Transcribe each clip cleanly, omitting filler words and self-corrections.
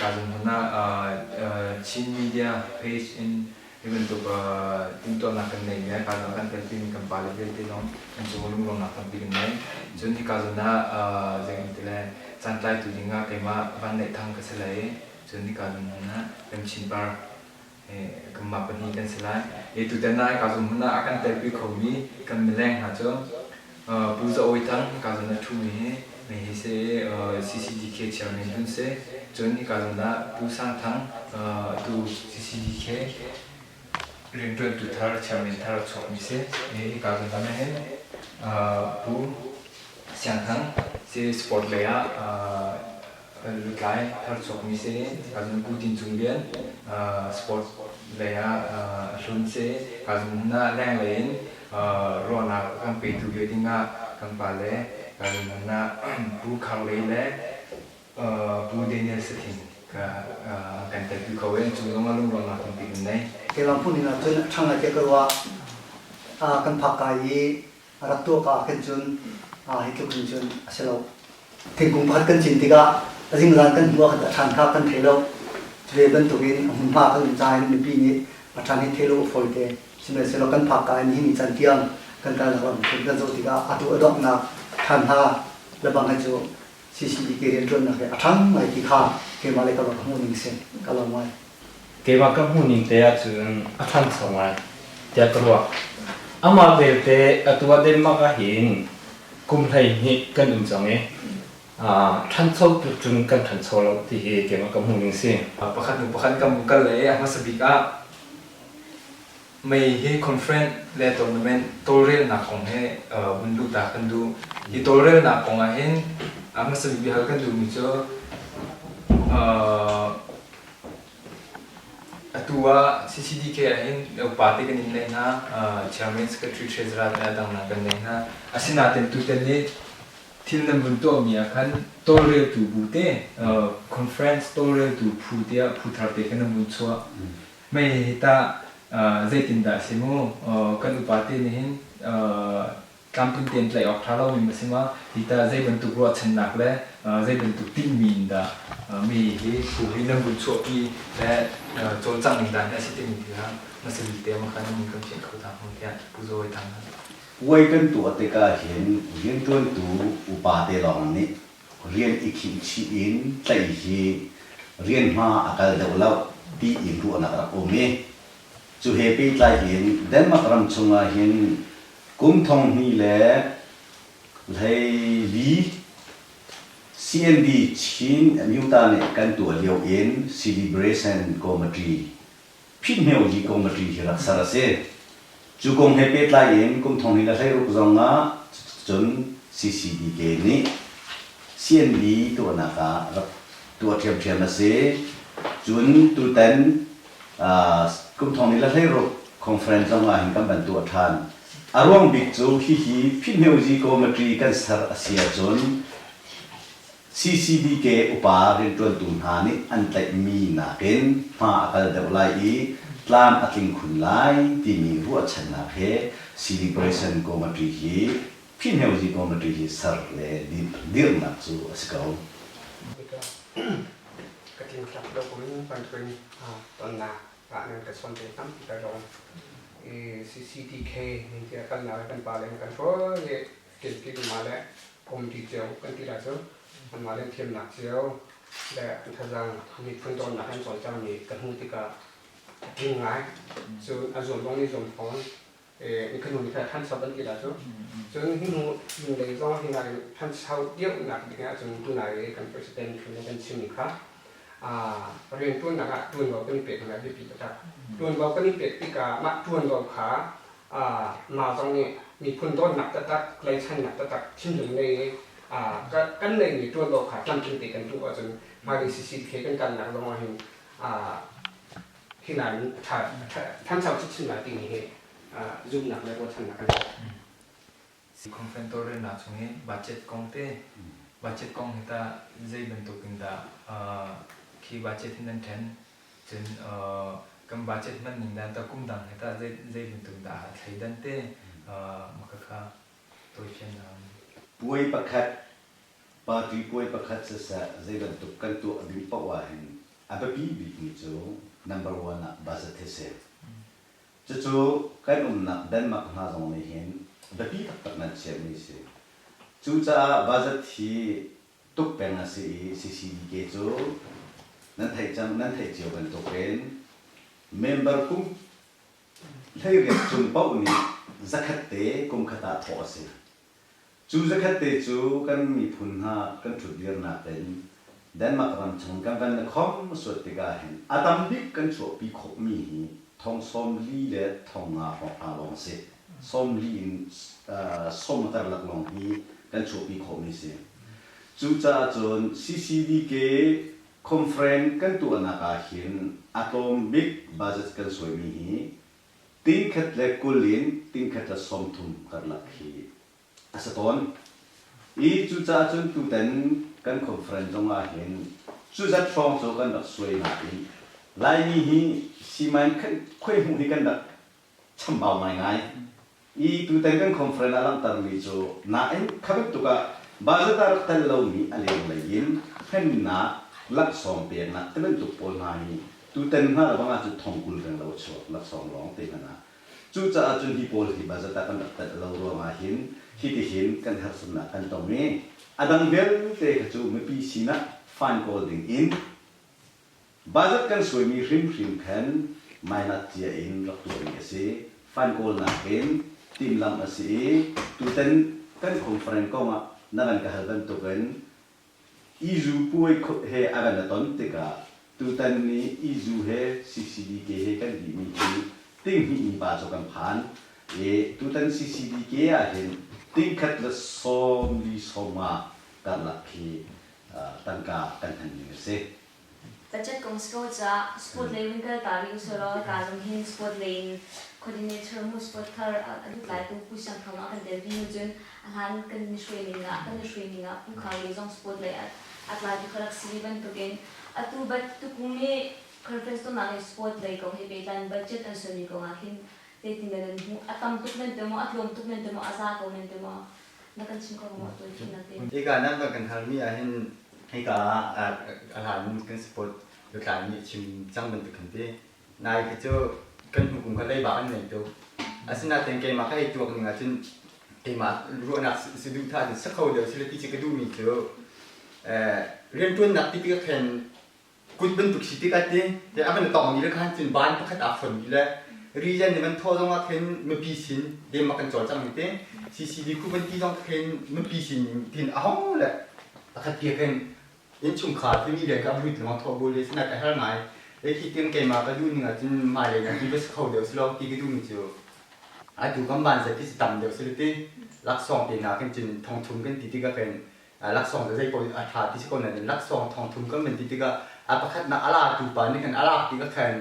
Hika zawn hmun ah Chin Media page in hi bantuk timhtuahnak kan neih le hika zawn ah kan telpimi kan pale vialte zong an cung lunglawmhnak tampi kan nei. Cun hika zawn ah zeitin caantlaitu ding ah keimah Van Neih Thang ka si lai i cun hika zawn hmun ah Rem Chin Par kanmah pahnih kan si lai. I tutan ah hika zawn hmun ah a kan telpi khomi kan mileng hna cu Pu Za Awi Thang hika zawn ah ṭhumi hi mei hi si i CCDK chairman hlun si. Cun hika zawn ah Pu Sang Thang atu CCDK rianṭuantu thar chairman thar a chuakmi si. Hika zawn ah hin Pu Siang Thang si sport lei ah lutlai thar chuakmi si. Hika zawn Pu Tin Cung Lian sport lei ah a hlun si. Hika zawn ah lenglei in ruahnak a kan petu ve dingah kan pale kan ah Pu Khar Lei le Pu Daniel Sathing ka kan telpi kho i an cung zongah lunglawmhnak tampi kan nei. Keimah hmuh ning ahcun a ṭha ngai tiah ka ruah. Kan phak ka i a rak tuah ka ah khin cun hi tluk hin cun a si lo. Thingkung pakhat kan cin tikah a zingzan kan hmuh ah khan a ṭhan kha kan thei lo. Cu ve bantukin a hmunhma kan um caah hin mipi nih a ṭhan hi thei lo a fawi te. Sihmanhsehlaw kan phak ka in hi ni can tiang kan kalnak lam kan zoh tikah atu a donghnak ṭhan hna lebang hi cu CCDK rianṭuannak hi a ṭhang ngai ti kha keimah le ka ka hmuh ning si ka lo ngai. Keimah ka hmuh ning te ahcun a ṭhancho ngai tiah ka ruah. Amah belte atu ah Denmark ah hin kum 12 kan um cang i ṭhancho tuk cun kan ṭhancho lo ti hi keimah ka hmuh ning si. Pakhat hnu pakhat kan kal le a hmasa bik ah Mei hi conference le tournament tawlrelnak kong he vun luh ta kan duh. Hi tawlrelnak kong ah hin a hmasa bik biahal kan duhmi cu atu ah CCDK ah hin upa te kan in neih hna, chairman, secretary, treasurer le a dang hna kan neih hna. Asinain tutan nih thil nan vun tuahmi ah khan tawlreltu bu te, conference tawlreltu phu tiah phu thar te khan nan vun chuah. Mei hi tah zeitindah a si mu? Kan upate nih hin tlamtling tein tlaih awk ṭha lomi ma si ma? Hi tah zei bantuk ruahchannak le zei bantuk tinhmi in dah mi hi phu hi nan vun chuahpi le cawlcangh ning dah hi a si timi kha hmasa bik te ma kha nan kan fianh kho ta hnga tiah Pu Zawi Thang. Puai kan tuah tikah hin rianṭuantu upate lawng nih rian i khinh chih in tlaih hi rian hma a kal deuh lo tiin ruahnak a rak um i cu he pehtlai in Denmark ram chungah hin kum 2014 CND Chin Amyota nih kan tuah lio in celebration committee Phihhmeuzi committee hi rak ser a si. Cu kong he pehtlai in kum 2016 zong ah cun CCDK nih CNB tuahnak ah rak tuah ṭhiamṭhiam a si. Cun tutan kum 2016 conference zong ah hin kan van tuah ṭhan. A ruang bik cu hihi Phihhmeuzi committee kan ser a si ahcun CCBK upa rianṭuantu hna nih an tlaihmi nakin hma a kal deuh lai i tlam a tling khun lai timi ruahchannak he Celebration Committee hi Phihhmeuzi Committee hi ser le dirhnak cu a si ko. Ka tlingtlak lo kum in bantukin tonnak ah nan ka chawn te tampi ka lawm. CCTK ning tiah kalnak kan pa le kan hruai i Tilpi mah le umti cio kan ti lai cu anmah le thiamnak cio le an thazaang miphun dawtnak an cawlcangmi ka hmuh tikah a tling ngai. Cun a zuam zong nih zuam fawn. Ni khanu ni kha thancho kan ti lai cu. Cun hi hnu lei zong hi nain thancho deuhnak ding ahcun tunai i kan president thun kan chimmi kha riantuannak ah tuanvo kan i pek hna biapi taktak. Tuanvo kan i pek tikah mah tuanvo kha mah zong nih miphun dawtnak taktak, tlaihchannak taktak thinlung ngei i kan neihmi ṭuanvo kha tlamtling te kan tuah ahcun hmailei CCK kan kalnak zong ah hin hi nain ṭhancho chinchin lai timi hi zumhnak le ruahchannak kan ngei. Conference tawlrelnak chung i budget kong te budget kong hi tah zei bantuk in dah khi budget hi nan ṭhen? Cun kan budget hman ning dan tah kum dang he tah zei bantuk dah aa thleidan te mah khakha tawifiannak. Puai pakhat, party puai pakhat siseh zei bantuk kan tuah ding paoh ah hin. A biapi bikmi cu number one ah budget hi si. Cucu kan umnak Denmark hna zong nih hin biapi taktak nan chiahmi a si. Cucaah budget hi tuk peng a si i CCDK cu nan theih cang nan theih cio bantukin member kum 18 cung paoh nih zakhat te kum khat ah thawh a si. Cu zakhat te cu kan miphun hna kan ṭhutdirnak in Denmark ram chung kan van i khom suat tikah hin a tam bik kan chuahpi khawhmi hi thong 40 le 500 hrawng hna lawng a si. 40 in sawm karlak lawng hi kan chuahpi khawhmi a si. Cucaah cun CCDK conference kan tuahnak ah hin a tlawm bik budget kan suaimi hi tingkhat le 20 in tingkhat le 30 karlak hi a si tawn. I cucaah cun tutan kan conference zong ah hin cu zat hrawng cu kan rak suai nain Laimi hi simain khuai hmuh hi kan rak chambau ngaingai. I tutan kan conference ah langhtermi cu nain kha bantuk ah budget ah rak tel lomi a lenglei in hremnak laksawng peknak ti bantuk pawl hna hi tutan hnga le bang ahcun thong 20 reng lo a chuak laksawng lawng te hmanh ah. Cucaah cun hi pawl hi budget ah kan rak telh lo ruangah hin hitihin kan harsatnak kan tong i a dang vialte kha cu mipi sinah fine kawl ding in Budget kan suaimi hrimhrim khan mainat cia in rak tuahmi a si. Fund kawlnak in timhlamh a si i tutan kan conference kong ah na van ka hal bantukin Izu puai he a van a ton tikah tutan ni Izu he CCDK he kan dihmi hi tinghnih mi pa cu kan phan i tutan CCDK ah hin tingkhat le 40 sawmnga karlak khi tangka kan hman ning a si. Budget kong si ko caah sport lei vun kal ta rih usih law ka zong hin sport lei in coordinator mu sport thar a lut lai tu Pu Siang Thang ah kan tel vi nu cun a hlan kan ni hruai ning ah kan i hruai ning ah Pu Khar Li zong sport lei a tlai tu kha rak si bantukin atu bat tukum i conference tonnak i sport lei kong he pehtlai budget an sualmi kong ah khin zeitin dah nan hmuh a tam tuk nan ti maw a tlawm tuk nan ti maw a za ko nan ti maw na kan chim kho maw tu thimnak te? Hika nan van kan halmi ahhin hika ah a hlan kan support lutlai nih chim cang bantuk kan ti. Nai khi cu kan hnu kum kha leiba an nei tuk. Asinain keimah ka hei tuak ning ahcun keimah ruahnak saduhthah cun sa kho deuh sila ti cu ka duhmi cu rianṭuannak ti tikah khin kut bantuk si tikah ti te a van tong mi le khan cun ban pakhat aa fon mi le region nih van thawh zong ah khin mipi sin dem kan cawlcang mi te CCD khu van ti zong khin mipi sin tin a hong le pakhat pia khin innchungkhar timi rian ka abui tlung thawh bu le sinak ka her ngai le khi tin keimah ka duh ning ah cun hmailei na ti va si kho deuh si lo ti ka duh mi cu atu kan ban zat ti si tam deuh si le ti laksawng te na kan cun thong thum kan ti tikah khin Laksawng cu zei paoh a ṭha ti si ko nain laksawng thong thum kan van ti tikah a pakhatnak a latu pa nih khan a lak tikah khan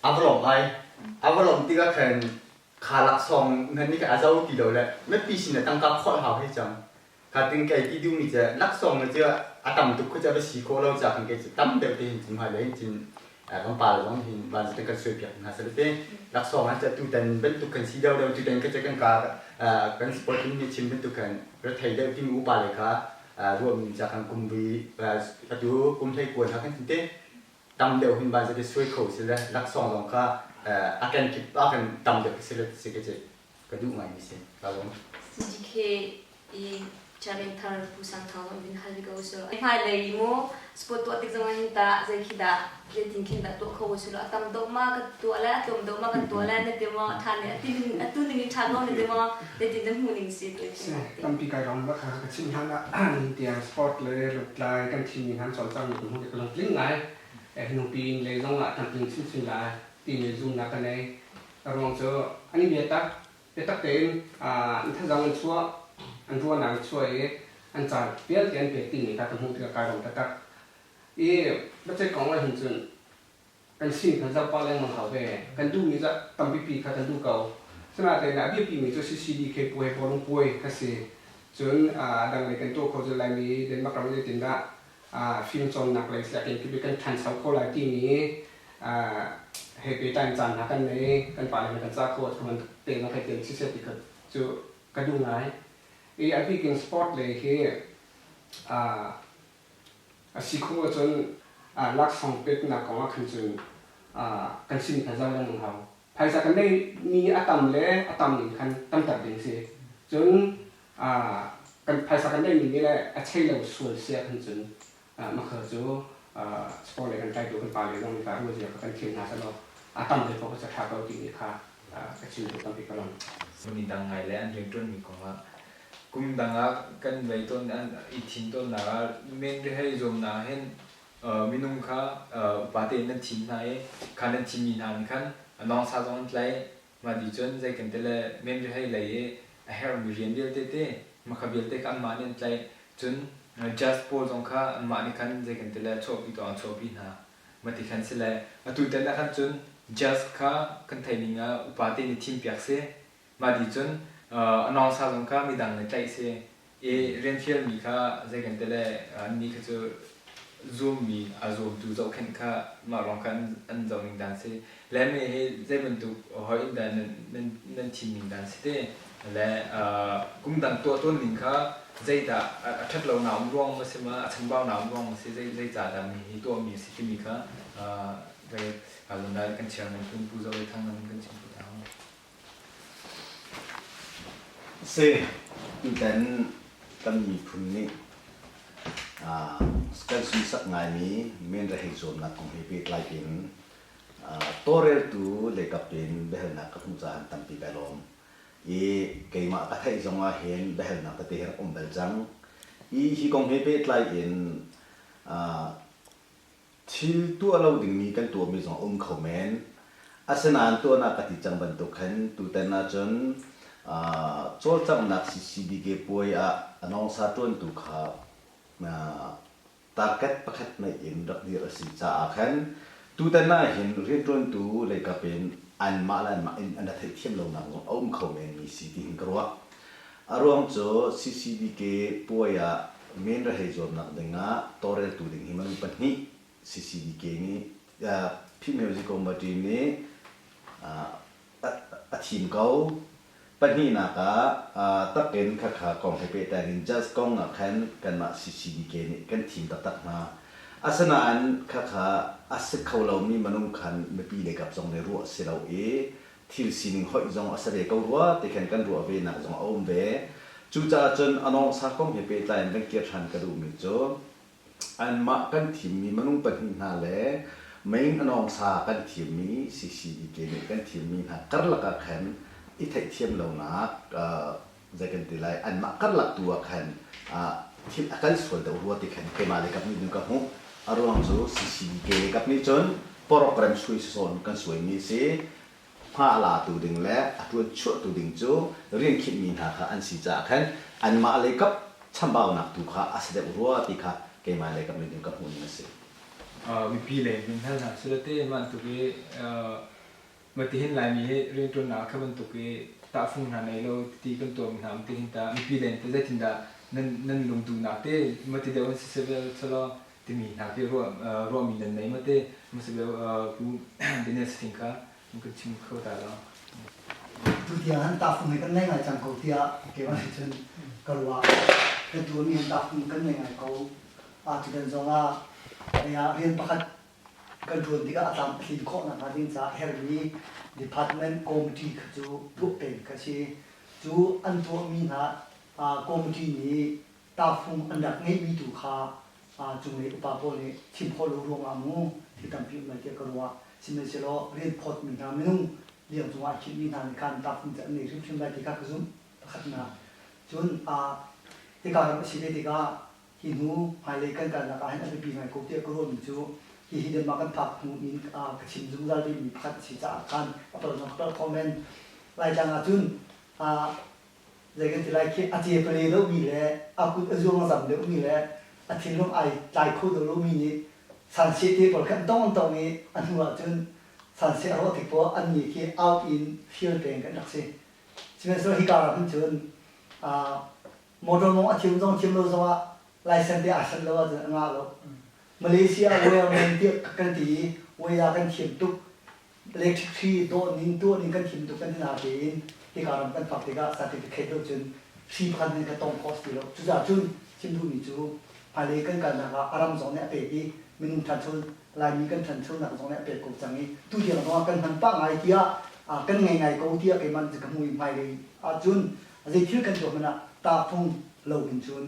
a va lawmh ai. A va lawmh tikah khan kha laksawng hmanh nih khan a zo ti lo le mipi sin ah tangka khawlh hau hei cang. Kha tin kei ti duhmi cu laksawng cu a tam tuk khu cu a va si khawh lo caah khan kei cu tam deuh te hin cun hmailei hin cun kan pa le zong hin van kan suaipiak hna seh te laksawng an tutan bantuk kan si deuh deuh tutan ka kan ka kan sport in ni chim bantuk kan rethei deuh timi upa le kha ruahmi ca kan kum vi atu kum hlei kuan ha kan te tam deuh hin van te suai kho si le laksawng zong kha a kan kip a kan tam deuh si le si ke ka duh ngai mi si ka lawm. CGK i chairman thar Pu Sang Thang zong bin hal ko so hmailei mu sport tuah tik zong ah hin ta zei khi dah zeitin khin dah tuah kho su lo a tam deuh ma ka tuah le a tlawm deuh ma kan tuah le na ti maw than ne atu ning in tha ko na ti maw zeitin dah hmu ning si tu Tampi kai rom ba kha ka chim hlan ah tiang sport le lutlai kan thim ning han cawlcang mi hmu ka lungtling ngai hinung pi in le zong ah tlamtling chinchin lai timi zumnak ka nei. A ruang cu an i biatak, biatak tein an thazaang an chuah, an ruahnak an chuah i an caan vialte an pek timi kha ka hmuh tikah kai lawm taktak. I biaceih kong ah hin cun kan sin kha zoh pah lengmang hau ve. Kan duhmi cu tampipi kha kan duh ko. Sinain a biapimi cu CCDK puai bawlung puai kha si. Cun a dang lei kan tuah kho cu Laimi Denmark ram zeitindah fimcawnnak lei sianginn kip i kan ṭhancho kho lai timi he pehtlai in caan hna kan nei, kan pale he kan ca kho ahcun bantuk te zong hei tel siseh ti kha cu ka duh ngai. I a bik in sport lei hi a si khawh ahcun Laksawng peknak kong ah khan cun kan sin kha zoh lengmang hau. Phaisa kan neihmi a tam le a tam ning khan tamter ding si. Cun kan phaisa kan neihmi nih le a chei lo sual si ahkhan cun makhal cu sport lei kan tlaitu kan pale zong nih kha ruazia kha kan thim hna sehlaw a tam deuh paoh kha ṭha ko timi kha ka chim duh tampi ka lawm. Ni dang ngai le an rianṭuanmi kongah kum dang ah kan vei tawn an i thim tawnnak ah men rihei zuamnak ah hin minung kha upa tein nan thim hna i kha nan thimmi hna nih khan a nawngsa zong an tlaih. Mah dih cun zei kan ti le men rihei lei i a herhmi rian vialte te makha vialte kha anmah nih an tlaih. Cun judge pawl zong kha anmah nih khan zei kan ti le chuahpi tuah an chuahpi hna. Mah ti khan si le atu tan ah khan cun judge kha kan theih ning ah upa te nih thimpiak si. Mah dih cun a nawngsa zong kha midang nih tlaih si. I rian fialmi kha zei kan ti le annih kha cu zuammi a zuamtu zohkhenh kha mah ruang kha an zoh ning dan si. Le mi hi zei bantuk hoi in dah nan thim ning dan si te. Le kum dang tuah tawn ning kha zeidah a ṭhat lonak um ruang maw si ma a chambaunak um ruang maw si zei ca dah mi hi tuahmi a si timi kha zei kan chairman Pu Zo Thang nan kan chim ta. Si, tutan kan miphun nih kan sunsak ngaimi menrehei zuamnak kong he pehtlai in tawlreltu leikap in biahalnak ka hmuh caah tampi kai lawm. I keimah ka theih zong ah hin biahalnak tete hi rak um bal cang. I hi kong he pehtlai in Thil tuah lo dingmi kan tuahmi zong a um kho men. Asinain tuahnak ka ti cang bantuk khan tutan ahcun cawlcanghnak CCBK puai ah a nawngsa ṭuantu kha target pakhat neih in rak dir a si caah khan tutan ahhin rianṭuantu leikap in anmah le anmah in an ra theihthiam lonak zong a um kho menmi si ti hin ka ruah. A ruang cu CCBK puai ah men rehei zuamnak ding ah tawlreltu ding hi minung pahnih CCBK nih Phi Music Committee nih a thim ko. Pahnihnak ah takin khakha kong he pehtlai in judge kong ah khan kanmah CCBK nih kan thim taktak hna. Asinain khakha a si kho lomi minung khan mipi leikap zong nih ruah si lo i thil sining hoih zong a si ve ko rua ti khan kan ruah ve nak zong a um ve. Cucaah cun a nawngsa kong he pehtlai in kan kir ṭhan ka duhmi cu anmah kan thimmi minung pahnih hna le main a nawngsa kan thimmi CCDK nih kan thimmi hna karlak ah khan i theihthiam lonak zei kan ti lai anmah karlak tu ah khan thil a kal sual deuh rua ti khan keimah le kap nih cun ka hmuh. A ruang cu CCDK le kap nih cun program suai sawn kan suaimi si hma a latu ding le a ṭuan chuahtu ding cu rian khinhmi hna kha an si caah khan anmah lei kap chambaunak tu kha a si deuh rua ti kha keimah lei kap nih cun ka hmuh ning a si. Mipi lei min hal hna sulate bantuk i matihin Laimi hi rianṭuannak ah kha bantuk i tahfung hna nei lo ti kan tuahmi hna um ti hin ta mipi lei in zeitindah nan nan lungduhnak te mati deuh an si sevel selaw timi hna khi ruahmi nan nei mate masabel pu Daniel Sting kha kan chim kho ta lo. Tu tiang han tahfung he kan nei ngai cang ko tiah keimah nih cun ka ruah. Kan tuahmi han tahfung kan nei ngai ko. A tutan zong ah rian pakhat kan ṭuan tikah a tlam a tlin khawh nakhnga ding caah herhmi department committee kha cu tuah peng kha si. Cu an tuahmi hna committee nih tahfung an rak ngeihmi tu kha cunglei upa pawl nih thim khawh lo ruangah mu thil tampi um lai tiah ka ruah. Sihmanhsehlaw rian phawtmi hna minung liang cungah a khimmi hna nih khan tahfung cu an nei hrimhrim lai ti kha ka zumh. Pakhatnak. Cun hika ram a si ve tikah hi hnu hmailei kan kalnak ah hin a biapi ngai ko tiah ka ruahmi cu hihi Denmark kan phak hnu in ka chim zungzal vemi pakhat a si caah khan a palh zong ka palh kho men. Laitlang ah cun zei kan ti lai khi a ce pale deuhmi le a kut a zuang a zam deuhmi le a thinlung ai tlai kho deuh lomi nih sanseh te pawl kha an tong an tong i a hnu ah cun sanseh a rawh tik poah an nih khi out in fial peng kan rak si. Sihmanhsehlaw hika ah hin cun motor mong a thiam zong thiam lo zongah license te aa sanh lo ahcun a ngah lo. Malaysia wearman tiah kan ti i wear kan thiam tuk electric hri dawh ning tuah ning kan thiam tuk kan ti na tein hika ram kan phak tikah certificate lo cun hri pakhat nih ka tong khawh ti lo. Cucaah cun chim duhmi cu hmailei kan kalnak ah a ram zong nih a pek i Minung ṭhancho Laimi kan ṭhanchonak zong nih a pek ko cang i tu tiang zong ah kan hman pah ngai tiah kan ngei ngai ko tiah keimah nih ka hmu i hmailei ahcun zei thil kan tuah hmanh ah tahfung lo hin cun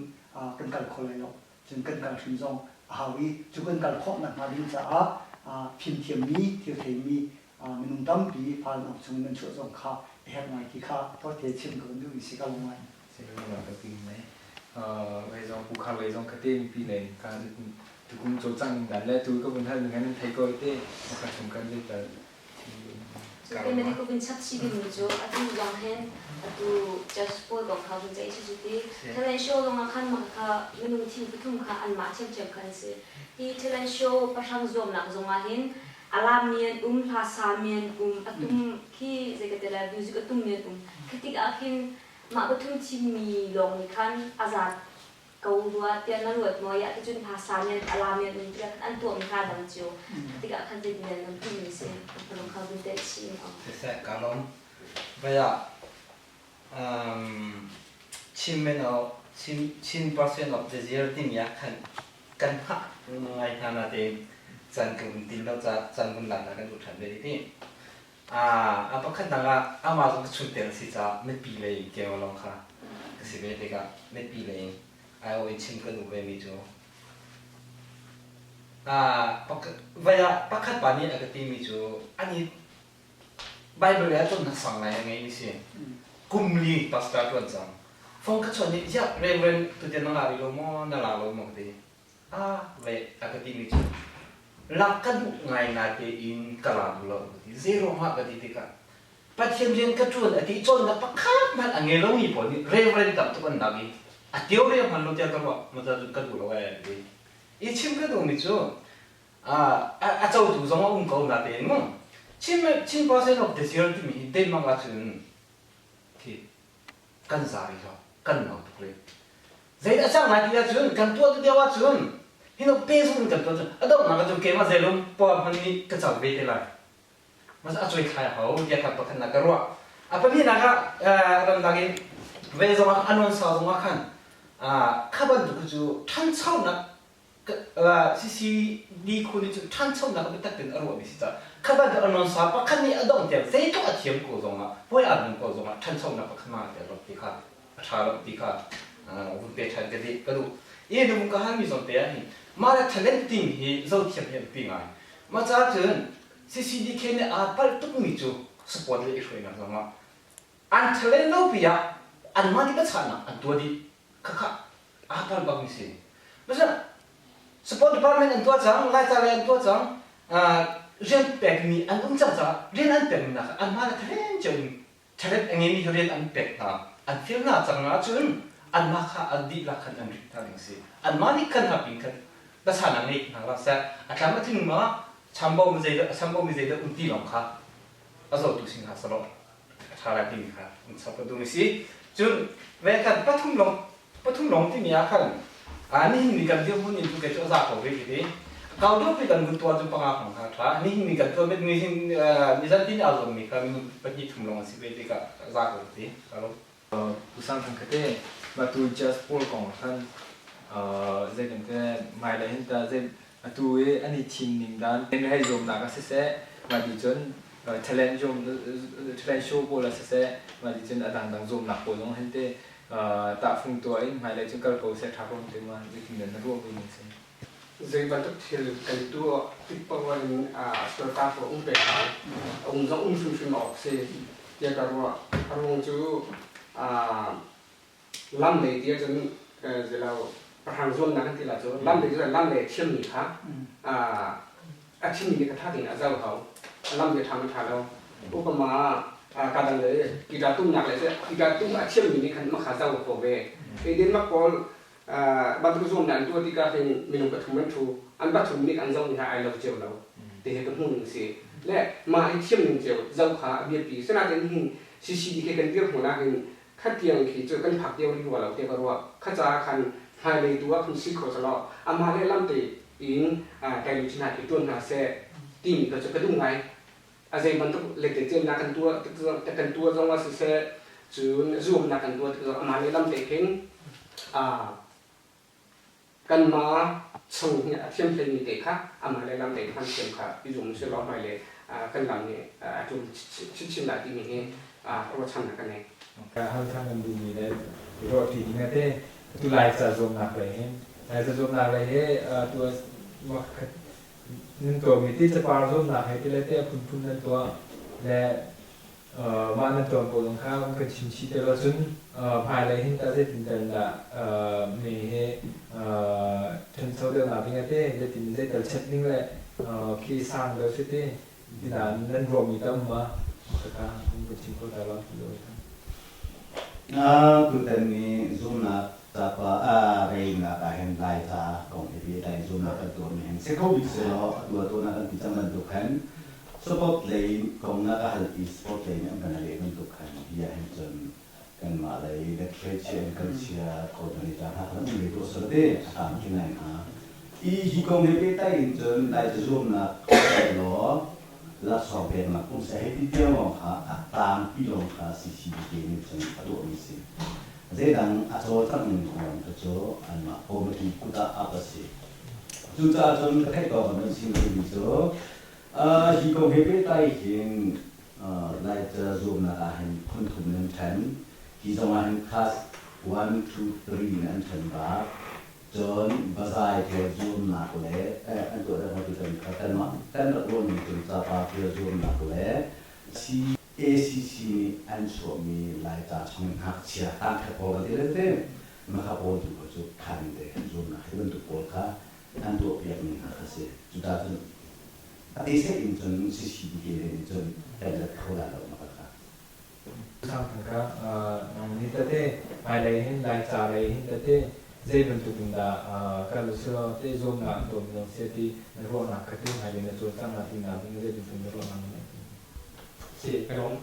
kan kal kho lai lo. Cun kan kal hrim zong a hau i cu kan kal khawh nakhnga ding caah fimthiammi, thil theimi minung tampi falnak chung in nan chuah zong kha a herh ngai ti kha tawite chim ka van duhmi si ka lung ngai. Lei zong Pu Khar lei zong khate mipi lei ka tukum cawlcangh ning dan le tu ka vun hal ning nan thei ko te ka chung kan zeital. Cu ke mene ko vun chap si ding mi cu atu zong hen atu just pawl kong kha vun ceih si cu ti talent show zong ah khan mah kha minung thing pathum kha anmah thiamthiam khan si. Hi talent show pahrang zuamnak zong ah hin alam mi an um, hla sa mi an um, atum khi zei ka te lai music atum mi an um. Khi tik ah khin Mah pathum thimmi lawng nih khan a zat ko rua tiah na ruat maw? Iah ticun hmasa nih a la mi an um tikah khan an tuahmi kha a dang cio. Tikah khan zeitin an um timi si. Palong kha vun teh chih in um. Siseh ka lawm. Vai ah Chin mino Chin Chin person of the year timi ah khan kan hngah ngai hna natein can ka vun tin lo ca can vun lak na kan duh ṭhan ve ti. A pakhatnak ah amah zong ka chungtel a si caah mipi lei in keo lawng kha ka si ve tikah mipi lei in aiawh in chim ka duh vemi cu vai ah pakhat pa nih a ka timi cu ani Bible le a cawnnak sang ngai a ngeimi si. Kum li pastor ṭuan cang. Phone ka chawnh i ziah Reverend tutian na la rih lo maw na la lo maw ka ti. A ve a ka timi cu lak ka duh ngai natein ka la duh lo ka ti. Zeiruangah ka ti tikah Pathian rian ka ṭuan a ti cawnnak pakhat hmanh a ngei lomi pawl nih reverend tam tuk an lak i a tio riang hman lo tiah ka ruah maw cun ka duh lo ai an ti. I chim ka duhmi cu a cotu zong a um ko natein mu Chin Chin Percent of the Year timi hi Denmark ahcun khi kan za rih lo kan no tuk rih. Zei a cang lai ti ahcun kan tuah deuh ahcun hi no pehzulh in kan tuah cun a donghnak ahcun keimah zeilum puam hman nih ka co ve te lai. Mas a cuai thlai a hau tiah kha pakhat nak ka ruah. A pahnihnak ah ramdang in ve zong ah anon sau zong ah khan kha bantuk cu ṭhanchonak CCD khu nih cun ṭhanchonak biatak tein a ruahmi si caah kha bantuk anon sa pakhat nih a dongh tiang zeitluk a thiam ko zong ah puai aa dum ko zong ah ṭhanchonak pakhat ma te lo ti kha a ṭha lo ti kha vun pe ṭhan ka dih ka duh. I nu ka halmi zawn te ah hin mah le talent ting hi zothiam hi a biapi ngai. Mah caah cun CCDK nih aa palh tukmi cu support le i hruainak zong ah an talent lo pi ah anmah nih biachahnak an tuah dih. Khakha aa palh bakmi si. Masalan support department an tuah cang, Laica lei an tuah cang, rian pekmi an um cang caah rian an pekmi nak anmah le talent cio in Ṭhalet a ngeimi hi rian an pek hna, an fir hna cang ahcun anmah kha an dihlak khan an rit hna ding a si. Anmah nih khan hna pin khan basanak ngei hna hlah seh, a tlam a tling ma, chambo mi zeidah, a chambo mi zeidah um ti lawng kha a zohtu si hna selaw a ṭha lai timi kha an chap ka duh mi si. Cun ve khan pathum lawng pathum lawng timi ah khan nihin ni kan dirhmun in cu kei cu a za ko rih ka ti. Kau deuh pi kan vun tuah cu panga hmang kha ṭha. Nihin ni kan tuah mit nihin nizan tin aa zuammi kha minung pahnih thum lawng an si ve tikah a za ko ka ti. Ka lawm. Pusang thang khate matu just pawl kong khan zei kan te hmailei hin ta zei atu i an i thim ning dan hei zuamnak a siseh mah ti cun talent zuam talent show pawl a siseh mah ti cun a dangdang zuamnak pawl zong hin te tahfung tuah in hmailei cu kal ko seh ṭha ko ti ma zeitin dah na ruah ve ning si? Zei bantuk thil kan tuah tik paoh in sulta cu a um peng lai. A um zong um hrimhrim awk si tiah ka ruah. A ruang cu lam lei ti ahcun zilo pahrang zuamnak kan ti la cu lam lei cu lam lei a thiammi kha a thimmi nih ka ṭha tein a zoh hau. Lam lei ṭha ma ṭha lo. Upama kadang le guitar tumnak le guitar tum a thiammi nih khan makha zoh ko ve. Denmark pawl bantuk zuamnak an tuah tikah hin minung pathum an ṭhu. An pathum nih an zoh hna ai lo cio lo. Ti hi ka hmuh ning si. Le mah hi thiam ning cio zoh kha a biapi. Sinain hin CCD khi kan dirhmun ah hin khatiang khi cu kan phak deuh rih rua lo tiah ka ruah. Kha caah khan hmailei tu ah khan si kho selaw amah le lam tein kai hna khi ṭuan hna seh timi kha cu ka duh ngai. A zei bantuk letecemnak kan tuah kan tuah zong ah siseh cun zuamnak kan tuah tik zong amah le lam te khin. Kanmah chung hi a thiam hleimi te kha amah le lam lei hman thiam kha i zum usih law hmailei kan lam nih a ṭum chinchin lai timi hi ruahchannak ka ngei. Hal ṭhan kan duhmi le ruah ṭi ding te atu Laica zuamnak lei hin Laica zuamnak lei hi atu nan tuahmi ti capar zuamnak he ti le te a phunphun nan tuah le Mah nan tuan ko zong kha kan chim chih te lo cun hmailei hin tah zeitin tal dah mi hi ṭhancho deuhnak ding te zeitin zeital chep ding le khi sang deuh si ti tina nan ruahmi tam ma kha kan chim kho ta lo ti lo. Tutan ni zumnak capa reinak ah hin Laica kong he pehtlai zumnak kan tuahmi hin si kho bik selaw atu atu na kan ti cang bantuk khan Sport lei kong na ka hal i sport lei nih an kan leh bantuk khan hi ah hin cun kanmah lei literature and culture coordinator hna khan um ve tuah sal te a tam khi ngai hnga. I hi kong he pehtlai in cun Lai cazuamnak law laksawng peknak um seh hei ti tiang lawng kha a tlangpi lawng kha CCBK nih cun a tuahmi si. Zeidang a cawlcangh ning kong kha cu anmah committee kut ah ap a si. Cucaah cun ka theih tawk in an chim duhmi cu Hi kong he pehtlai hin Laica zuamnak ah hin phun thum in an ṭhen. Hi zong ah hin class one, two, three in an ṭhen bak. Cun bazai pawl zuamnak le an tuah deuh hna tutan kha kanmah kan rak ruahning cun capar tial zuamnak le CACC nih an chuahmi Laica chung in ngakchia tangkhat pawl kan ti le te makha pawl tu kha cu khan te zuamnak hi bantuk pawl kha an tuahpiakmi hna kha si. Cucaah cun a teseih in cun CCTV nih cun kan let kho lai lo ma kha. Thangthang ka ni tete hmailei hin Laica lei hin tete zei bantuk in dah kal usulaw te zuamnak an tuahmi zong si ti na ruahnak kha ti hmailei na cawlcangh na tinak ding zei bantuk na ruahnak na ngeih? Si ka lawm.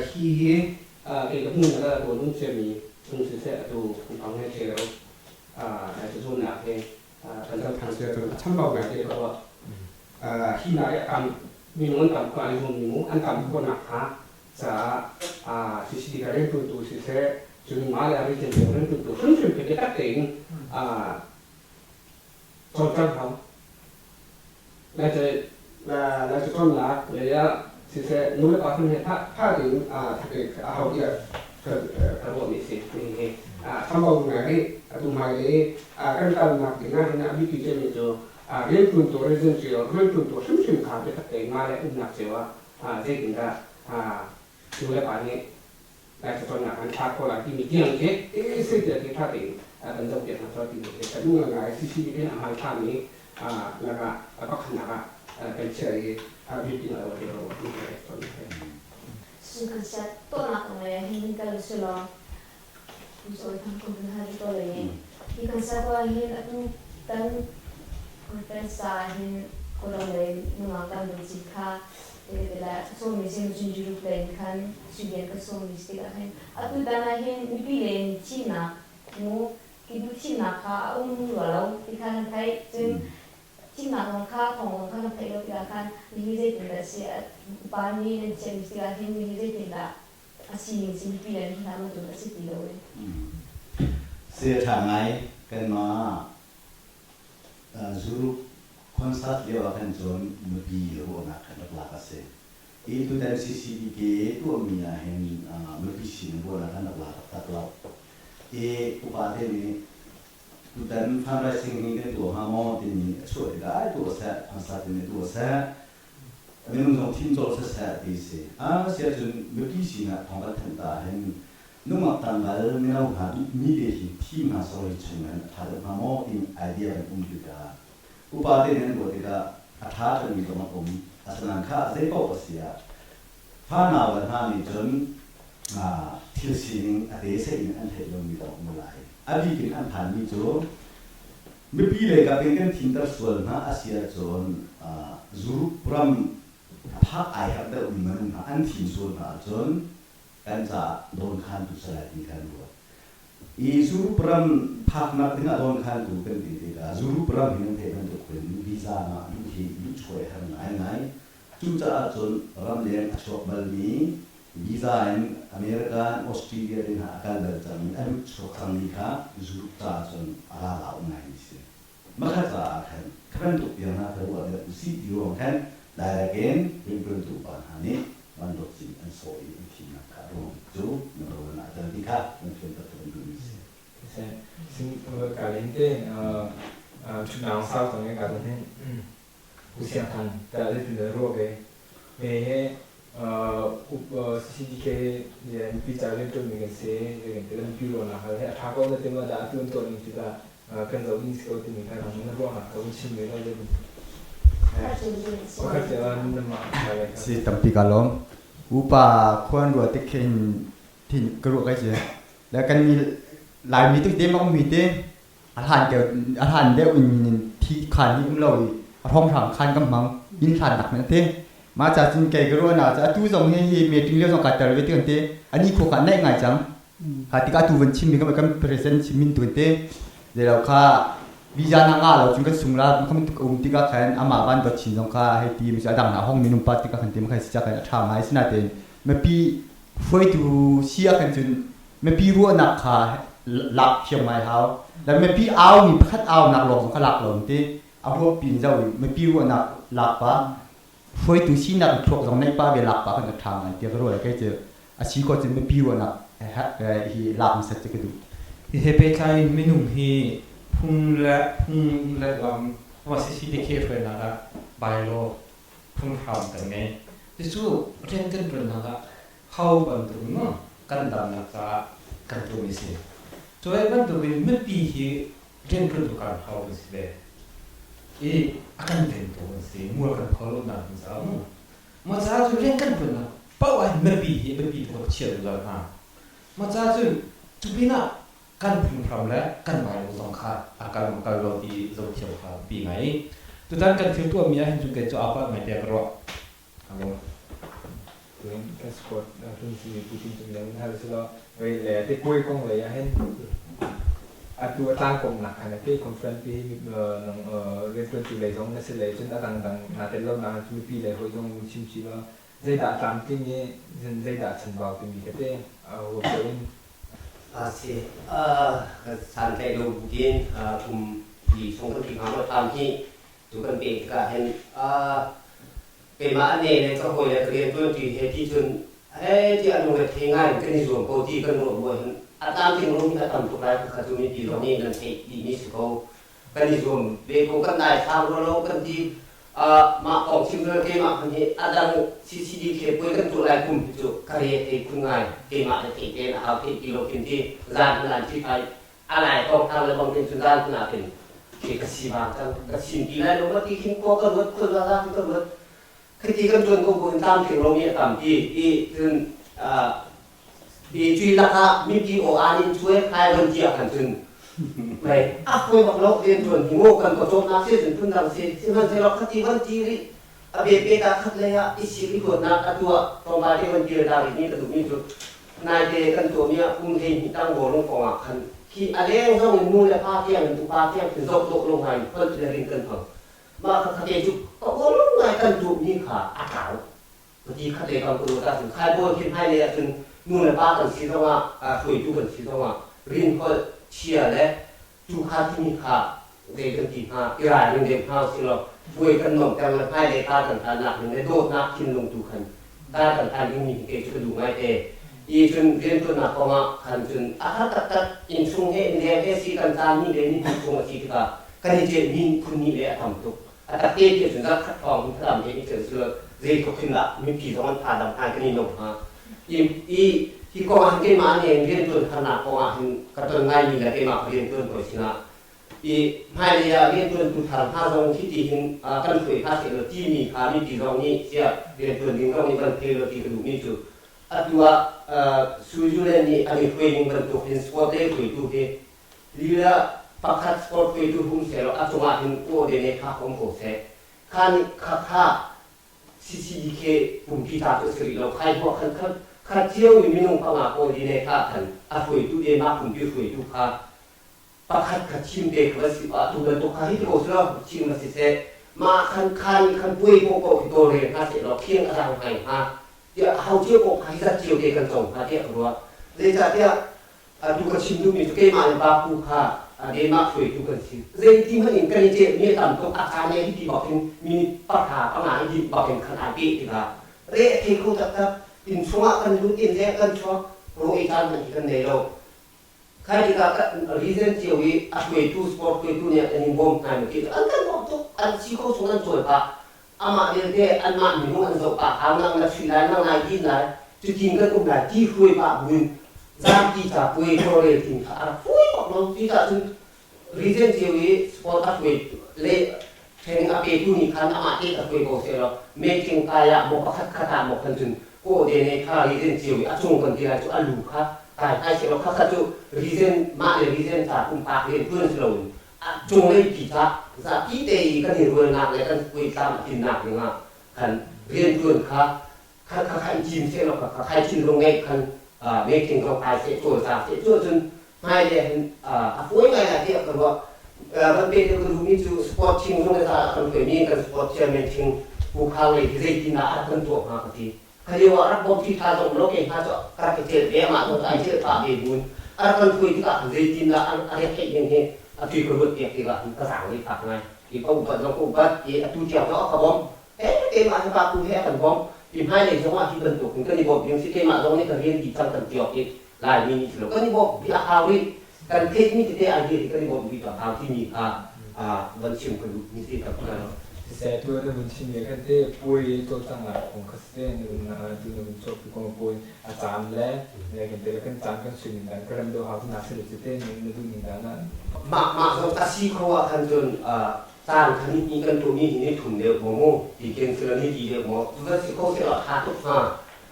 Hi kei ka hmuh na tuan um ciami chung siseh atu phungphang he cheu zuamnak hi kan zohthang cia cun a chambau ngai te ka ruah. Hi hna hi a tam minung an tam khawh an zuammi mu an tam khawhnak hnga caah CCD ka rianṭuantu siseh cun mah le region cio rianṭuantu hrimhrim khi biatak tein cawlcangh hau. Laica cawnnak lei ah siseh nu le pa hrim he ṭha tein a hau tiah ka ruahmi a si. Hihi chambau ngai rih. Atu hmailei kan kalnak ding ah hin a biapi cemmi cu rianṭuantu region cio rianṭuantu hrimhrim kha biatak tein mah le umnak cio ah zeitindah nu le pa nih Laica cawnnak an thlah khawh lai timi tiang khi zei tiah ṭha tein kan zohpiak hna sual timi khi ka duh ngaingai. CCTV in a hmanthlakmi lakah pakhatnak ah kan chiah i biapi ngai wa ti lo Sungkan siat tuahnak kong le hin kal usulaw sorry thang kum ha to le hi kan sa ko hin atu tan conference ah hin kawlram lei nungak kan bun cin kha sawmmi sin cun Europe lei in khan Sweden kan sawmmi si tikah hin atu tan ah hin mipi lei in thimnak mu kibu thimnak kha a um rua lo ti kha kan theih cun thimnak zong kha thawng zong kha kan theih lo tikah khan mihi zeitindah si upa nih nan thiammi si tikah hin mihi zeitindah a sining si mipi lei in hna bantuk a si ti lo in. Saya ṭha ngai kanmah Zuruk concert lio ah khan cun mipi ruahnak kan rak lak a si. Hi tutan CCBK tuahmi ah hin mipi sin ruahnak kan rak la taktak lo. I upa te nih tutan fundraising hi kan tuah hnga maw timi a chuah tikah ai tuah seh, concert in tuah seh, minung zong thim colh siseh ti si. A si ahcun mipi sinah thawng kan thanh ta hin nungak tanggal mino hna duhmi te hi thim hna sawh hi chung in a ṭha deuh hnga maw timi idea kan um tikah upa te nih an ruah tikah a ṭha ṭhanmi zong a um. Asinain kha zei paoh a si ah fanau le hna nih cun thil sining a te seh in an theih lomi zong um lai. A bik in an phanmi cu mipi lei kap in kan thimter sual hna a si ahcun Europe ram phak ai harh deuhmi minung hna an thim sual hna ahcun kan caah dawnkhantu si lai ti kha an ruat. I Europe ram phaknak dingah dawnkhantu kan ti tikah Europe ram hi nan theih bantuk in visa ngah duh hi duhchuai har ngaingai. Cucaah cun ramleng a chuak balmi Visa in America in Australia te hna a kal bal cang i a lut chuak cangmi kha Europe caah cun a ra lau ngaimi si. Makhat caah khan kha bantuk tiang hna kha ruah deuh usih ti ruang khan direct in rianṭuantu upa hna nih Van Dawt Cin an sawh i an thimnak kha a ruang bik cu number one ah a tel ti kha nan fianter ka van duhmi si. Ka len te ṭhutnak sau cang i ka zong hin Pu Siang Thang tah zeitin dah ruah ve? Me he CCDK he mipi ca rianṭuanmi kan si, zeitin mipi ruahnak hal he a ṭha ko na ti ma dah atu an tuah ning cu dah kan zoh ding si ko timi kha nang na ruahnak ka vun chim ve lo zeitin? Pakhat cio ah nan mah Si tampi ka lawm. Upa khuan ruah tik khin thin ka ruah kai si. Le kan mi Laimi tu te ma um mi te a hlan keu a hlan deuh in thi khan hi um lo i a hrawnghrang khan kan hmang inn hlan nak men te ma cha cun kei ka ruah na cha atu zong hi hi meeting lio zong ka tel ve ti kan te ani kho kha naih ngai cang kha tikah atu van chim mi kan kan president chim min tu te zeilo kha visa na nga lo cun kan sung la kham tuk um tikah khan ama van dot chin zong kha hei ti mi adang na hong minung pa tikah khan te ma khan si cha khan a tha ngai sinatein mipi hruaitu si ah khan cun mipi ruahnak kha lak thiam ngai hau le mipi au mi pakhat au nak lawng zong kha lak lo ti a huap pin zo i mipi ruahnak lak pa hruaitu sinak thluak zong neih pa ve lak pa kan ka ṭha ngai tiah ka ruah kei cu a si ko cun mipi ruahnak hi lak hmasat cu ka duh. Hi he pehtlai in minung hi phung le lam CCTK hruainak ah bylaw phunghram kan ngei. Cucu rian kan ṭuannak ah ho bantuk in maw kan damnak caah kan tuahmi a si. Cu bantukin mipi hi rianṭuantu kan hau kan si ve. I a kan vengtu kan si. Mual kan pho lonak ding caah mu. Mah caah cun rian kan ṭuannak paoh ah mipi hi biapi tuk a chia zungzal hna. Mah caah cun cu pinah kan phunghram le kan Bible zong kha a kal maw kal lo ti zohthiam kha biapi ngai. Tutan kan thil tuahmi ah hin cun kei cu aa palh ngai tiah ka ruah. Alo. Tuin kan squad hlun si Putin cung dang hal si lo. Wei le te kuai kong lei ah hin atu a tlang komnak khan ate conference pi nang riantuantu lei zong na si lei cun a dangdang na tel lo na mipi lei hoi zong chim si lo zeidah tlamtling i zeidah chanbau timi ka te huap in A si. Santlaih lo buin kum li chung kan ti hnga maw tham hi tu kan pek tikah hin keimah a ne le ka hawi le ka rianṭuanṭi he ti cun he tiah lungre thei ngai in kan i zuam ko ti kan ruah bu ahhin a tlamtling rum hi a tam tuk lai kha cu mipi zong nih nan theih dihmi si ko. Kan i zuam ve ko kan dai thlang rua lo kan ti. Mah kong chim le keimah hmanh hi a dang CCD khe puai kan tuah lai kum hi cu ka re thei khun ngai. Keimah le thei tein a hau theih ti lo khin ti zan hlan ṭhi phai a lai kong thang le bang khin cun zan hna khin khi ka si bang cang ka chim ti lai lo ma ti khin khua ka ruat khua za za ka ruat khiti kan tuan ko bu in tlamtling lomi a tampi i cun i cui lakah mipi aw aan in cuai khai van ti ah khan cun mei a fawi bak lo rian tuan hi mu kan pawcawmnak si cun phundang si sihmanhsehlaw khati van ti rih a bepe ta khat lei ah i sik i huatnak a tuah tlawmpal te van kir ta rih ni ka duhmi cu naite kan tuahmi ah kum 12 tang bawlung kong ah khan khi a leng zong in nu le pa tiang in upa tiang khin zoh dawh lo ngai in holh le rin kan hmang. Mah kha khate cu ka uar ngai kan duhmi kha a tlau. Pati khate kam ka ruat ahcun khai bawl khi hmailei ahcun nu le pa kan si zongah hruaitu kan si zongah rin holh chia le tu kha timi kha zei kan ti hnga i ralring deuh hna usih law buai kan nuamter le hmailei kar kan hlannak ding le dawtnak thinlung tu khan kar kan hlan dingmi hi kei cu ka duh ngai te. I cun rianṭuannak kongah khan cun a har taktak innchung he innleng he si kan caan ni le ni hnih chung a si tikah kan i celhmi phun nih le a tam tuk. A tak te ti ahcun zarh khat hrawng hin thadam he i celh silo zeitluk hin dah mipi zong an tha dam hnga kan i nuam hnga. I hi kong ah hin keimah nih rianṭuan harnak kong ah hin ka ton ngaimi le keimah ka rianṭuan hawi sinah i hmailei ah rianṭuantu thar hna zong hi ti hin kan hruai hna sehlaw timi kha mipi zong nih tiah rianṭuan ding zong nih van thei law ti ka duhmi cu atu ah Switzerland nih an i hruai ning bantuk hin sport lei hruaitu hi lila pakhat sport hruaitu hum sehlaw a cungah hin coordinate kha um ko seh. Kha nih kha kha CCDK pumpi ta cu a si rih lo. Khai hmuah khan khat khat cio i minung panga coordinate ah khan a hruaitu Denmark pumpi hruaitu kha pakhat kha thim te kha va si ah tu bantuk kha hi ti ko selaw chim va si seh. Mah khan kha nih khan puai ko ko hi tawlrel hna sehlaw khiang a rang ngai hnga. Tiah ho cio kong kha hi zat cio te kan cong hnga tiah ka ruah. Zeicahtiah atu ka chim duhmi cu keimah le Baku kha Denmark hruaitu kan si. Zeiti hmanh in kan i celhmi a tam tuk, a caan le hiti bak in minute pahra panga i dinh bak in khan ai peh tikah re a thei kho taktak. Inn chungah kan lut, inn leng kan chuak, raw ei caan hmanh hi kan nei lo. Khai tikah reason cio i a hruaitu, sport hruaitu nih an in bawm hna maw ti cu an kan bawmh tuk, an si kho chung an cawl pah. Amah belte anmah minung an zoh pah hau, nang na chuih lai, nang nai din lai, cutin kan um lai ti hruai pah buin zapi ca puai tawlrel tin kha a rak fawi bak lo. Cucaah cun region cio i sport a hruai le training a petu nih khan amah te ka hruai ko sehlaw meeting kai ah maw pakhat khat ah maw khan cun kawhte kha region cio i a cung kan ti lai cu a lu kha kai kai sehlaw khakhat cu region mah le region ca pumpak rian tuan si loin a cunglei pi ca zapi te i kan i rualnak le kan puitlam a tlinnak dingah khan rian tuan kha kha kha kha i cim sehlaw kha kha khai thinlung ngeih khan meeting zong kai seh cawlcang seh cu cun hmai le hin a fawi ngai lai tiah ka ruah. Kan pe deuh ka duhmi cu sport thing zong le ca ah kan hruaimi kan sport chairman thing Pu Khang lei hi zeitin dah a rak kan tuah hnga ka ti. Kha lio ah rak bawm ṭi ṭha zong lo ke hnga cu ka rak i celh ve amah zong cu ai celh pah ve buin a rak kan hruai tikah khan zeitin dah a rak theih ning hi atu i ka ruat piak tikah hin ka zaang lei fak ngai. I ka upat zong ka upat i atu tiang zong a ka bawmh. Keimah hi pa tu he a kan bawmh. I hmailei zong ah hi bantuk in kan i bawmh ding si keimah zong nih ka rian dih cang kan ti awk i Laimi nih si lo kan i bawmh dih a hau rih. Kan theihmi tete idea hi kan i bawmh dih a hau timi kha van chim ka duh mi si tak lo. Siseh tu na vun chim mi khan te puai cawlcanghnak kong kha siseh na vun tu na vun chuak kong puai a caan le kan te kan caan kan sui ning dan ka rem deuh hau na si le te na duh ning dan ah Mah mah zong a si kho ah khan cun caan kha ni hnih kan tuah mi hi ni thum deuh maw mu ti ken sila ni li deuh maw van si kho seh law tha tuk hnga.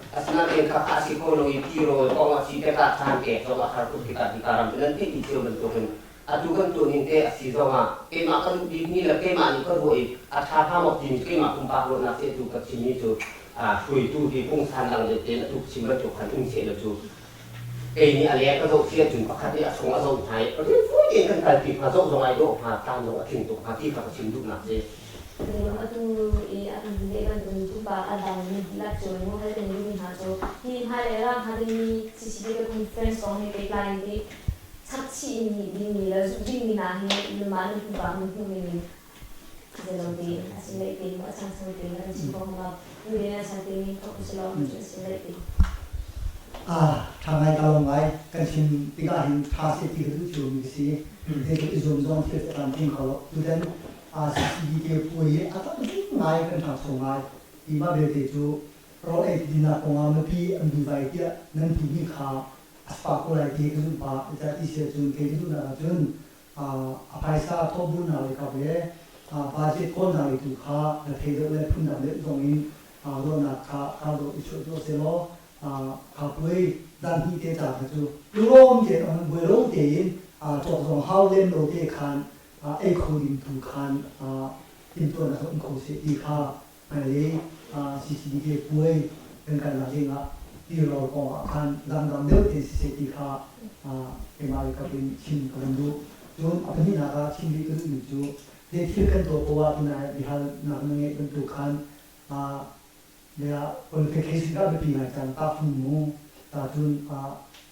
Asinain kha a si kho lo i tirawl kong a si tikah caan pek zong a har tuk tikah hika ram cu nan theih dih cio bantukin atu kan tuahning te a si zongah keimah ka duh bikmi le keimah nih ka ruah i a ṭha hnga maw timi keimah pumpak ruahnak te tu ka chimmi cu hruaitu hi pungsan dang deuh tein atu ka chim bantuk khan um seh law cu kei nih a leng ka zoh si ahcun pakhat nih a chung a zoh hna i rian fawi tein kan kalpi hnga zoh zong ai dawh hnga tlan zong a tling tuk hnga ti kha ka chim duhnak si. Atu i a kan leh bantukin pupa a dangmi dihlak cio in hal kan duhmi hna cu hi hmailei ram hnga dingmi CCTV conference kong he pehtlai in ti chapchih in nih dingmi le zulh dingmi hna hi nanmah nan pupa nan hmuh ning in zeilo tein a sin leih tein a changchang tein an chim ko hngak nu le na chan tein thok u silaw cu a sin leih tein. Ah, ṭha ngai ka lo ngai. Kan chim tikah hin ṭha seh ti ka duh ciomi si. Zeitluk i zuam zong thil cu a tlamtling kho lo. Tutan CCDK puai hi a tam ngai kan ṭhangcho ngai. Hi mah belte cu rawl ei tinak kongah mipi an duhvai tiah nan timi kha a spa ko lai ti ka zumh pah. Zeicah ti si ahcun kei ka duhnak ahcun a phaisa thawhburnak lei kap le budget kawlnak lei tu kha na thei deuh le phundang deuh zong in ruahnak kha kar dawh i chuah tuah sehlaw kha puai zan hnih te ca kha cu lunglawm tein an buai lo tein cawk zong hau lem lo te khan ei kho ding tu khan timhtuahnak um kho seh ti kha hmailei CCDK puai kan kalnak ding ah tirawl kong ah khan dangdang deuh te siseh ti kha keimah le kap in chim ka van duh. Cun a pahnihnak ah chim rih ka duhmi cu zei thil kan tuah poah ah tunai biahalnak na ngeih bantuk khan qualification kha biapi ngai cang tahfung mu ta cun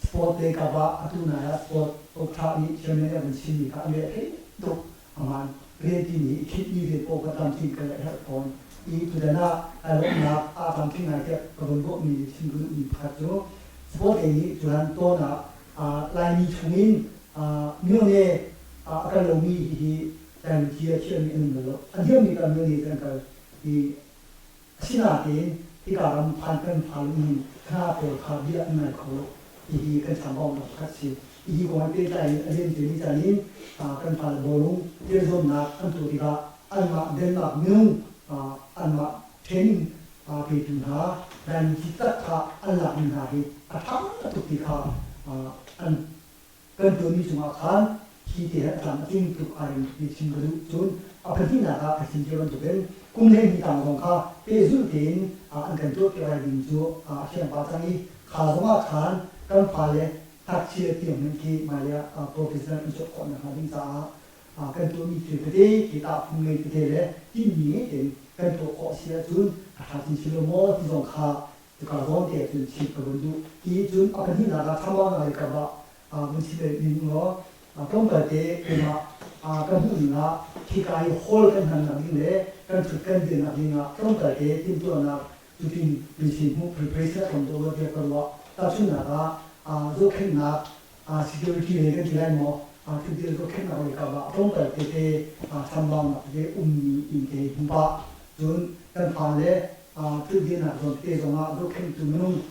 sport lei kap ah atu nai ah sport okṭha nih chairman nih a van chimmi kha a leh theih tuk aman rian timi i khitmi rian paoh kha tlamtling ka le herh fawn i tutan ah ai lawmhnak aa tlamtling ngai tiah ka vun ruahmi chim ka duhmi pakhat cu sport lei nih cuhan tawn ah Laimi chungin myone a kal lomi hihi Laimi thi a thiammi an um bal lo. A thiammi ka myone kan kal i asinain hika ram phan kan fale in hna pawl kha bia an ngai kho lo. Hihi kan chambaunak pakhat si. Hihi kong he pehtlai in a liamcia ni caan in kan fale bawlung rianzuamnak an tuah tikah anmah Denmark minung anmah training petu hna Laimi thi tak kha an lakmi hna hi a ṭha tuk ti kha an kan tuanmi cungah khan hi te he a tlam a tling tuk ai ti chim ka duh. Cun a pahnihnak ah ka chim cia bantukin kum hleihnih tang zong kha pehzulh tein an kan tuahpiak lai ding cu a fiang pah cang i kha zongah khan kan fale ngakchia tiang hmanh khi hmailei ah professional an chuah khawh nakhnga ding caah kan tuahmi thil tete khi tahfung ngei tete le tinhmi ngei tein kan tuah khawh a si ahcun a ṭha chinchin lo maw ti zong kha. Cuka zawn te ahcun chim ka vun duh. Hi cun a pahnihnak ah chambaunak lei kap ah vun chim ve ning law tlawmpal te keimah ka hmuh ning ah khika i hall kan hmannak ding le kan ṭhut kan dirnak ding ah tlawmpal te timhtuahnak cutin misin hmuh preparation a tlawm deuh rua tiah ka ruah. Tahchunhnak ah zohkhenhnak security lei kan ti lai maw ṭhutdir zohkhenhnak lei kap ah tlawmpal tete chambaunak tete ummi inn te hmu pah. Cun kan fale ṭhutdirnak zawn tete zongah zohkhenhtu minung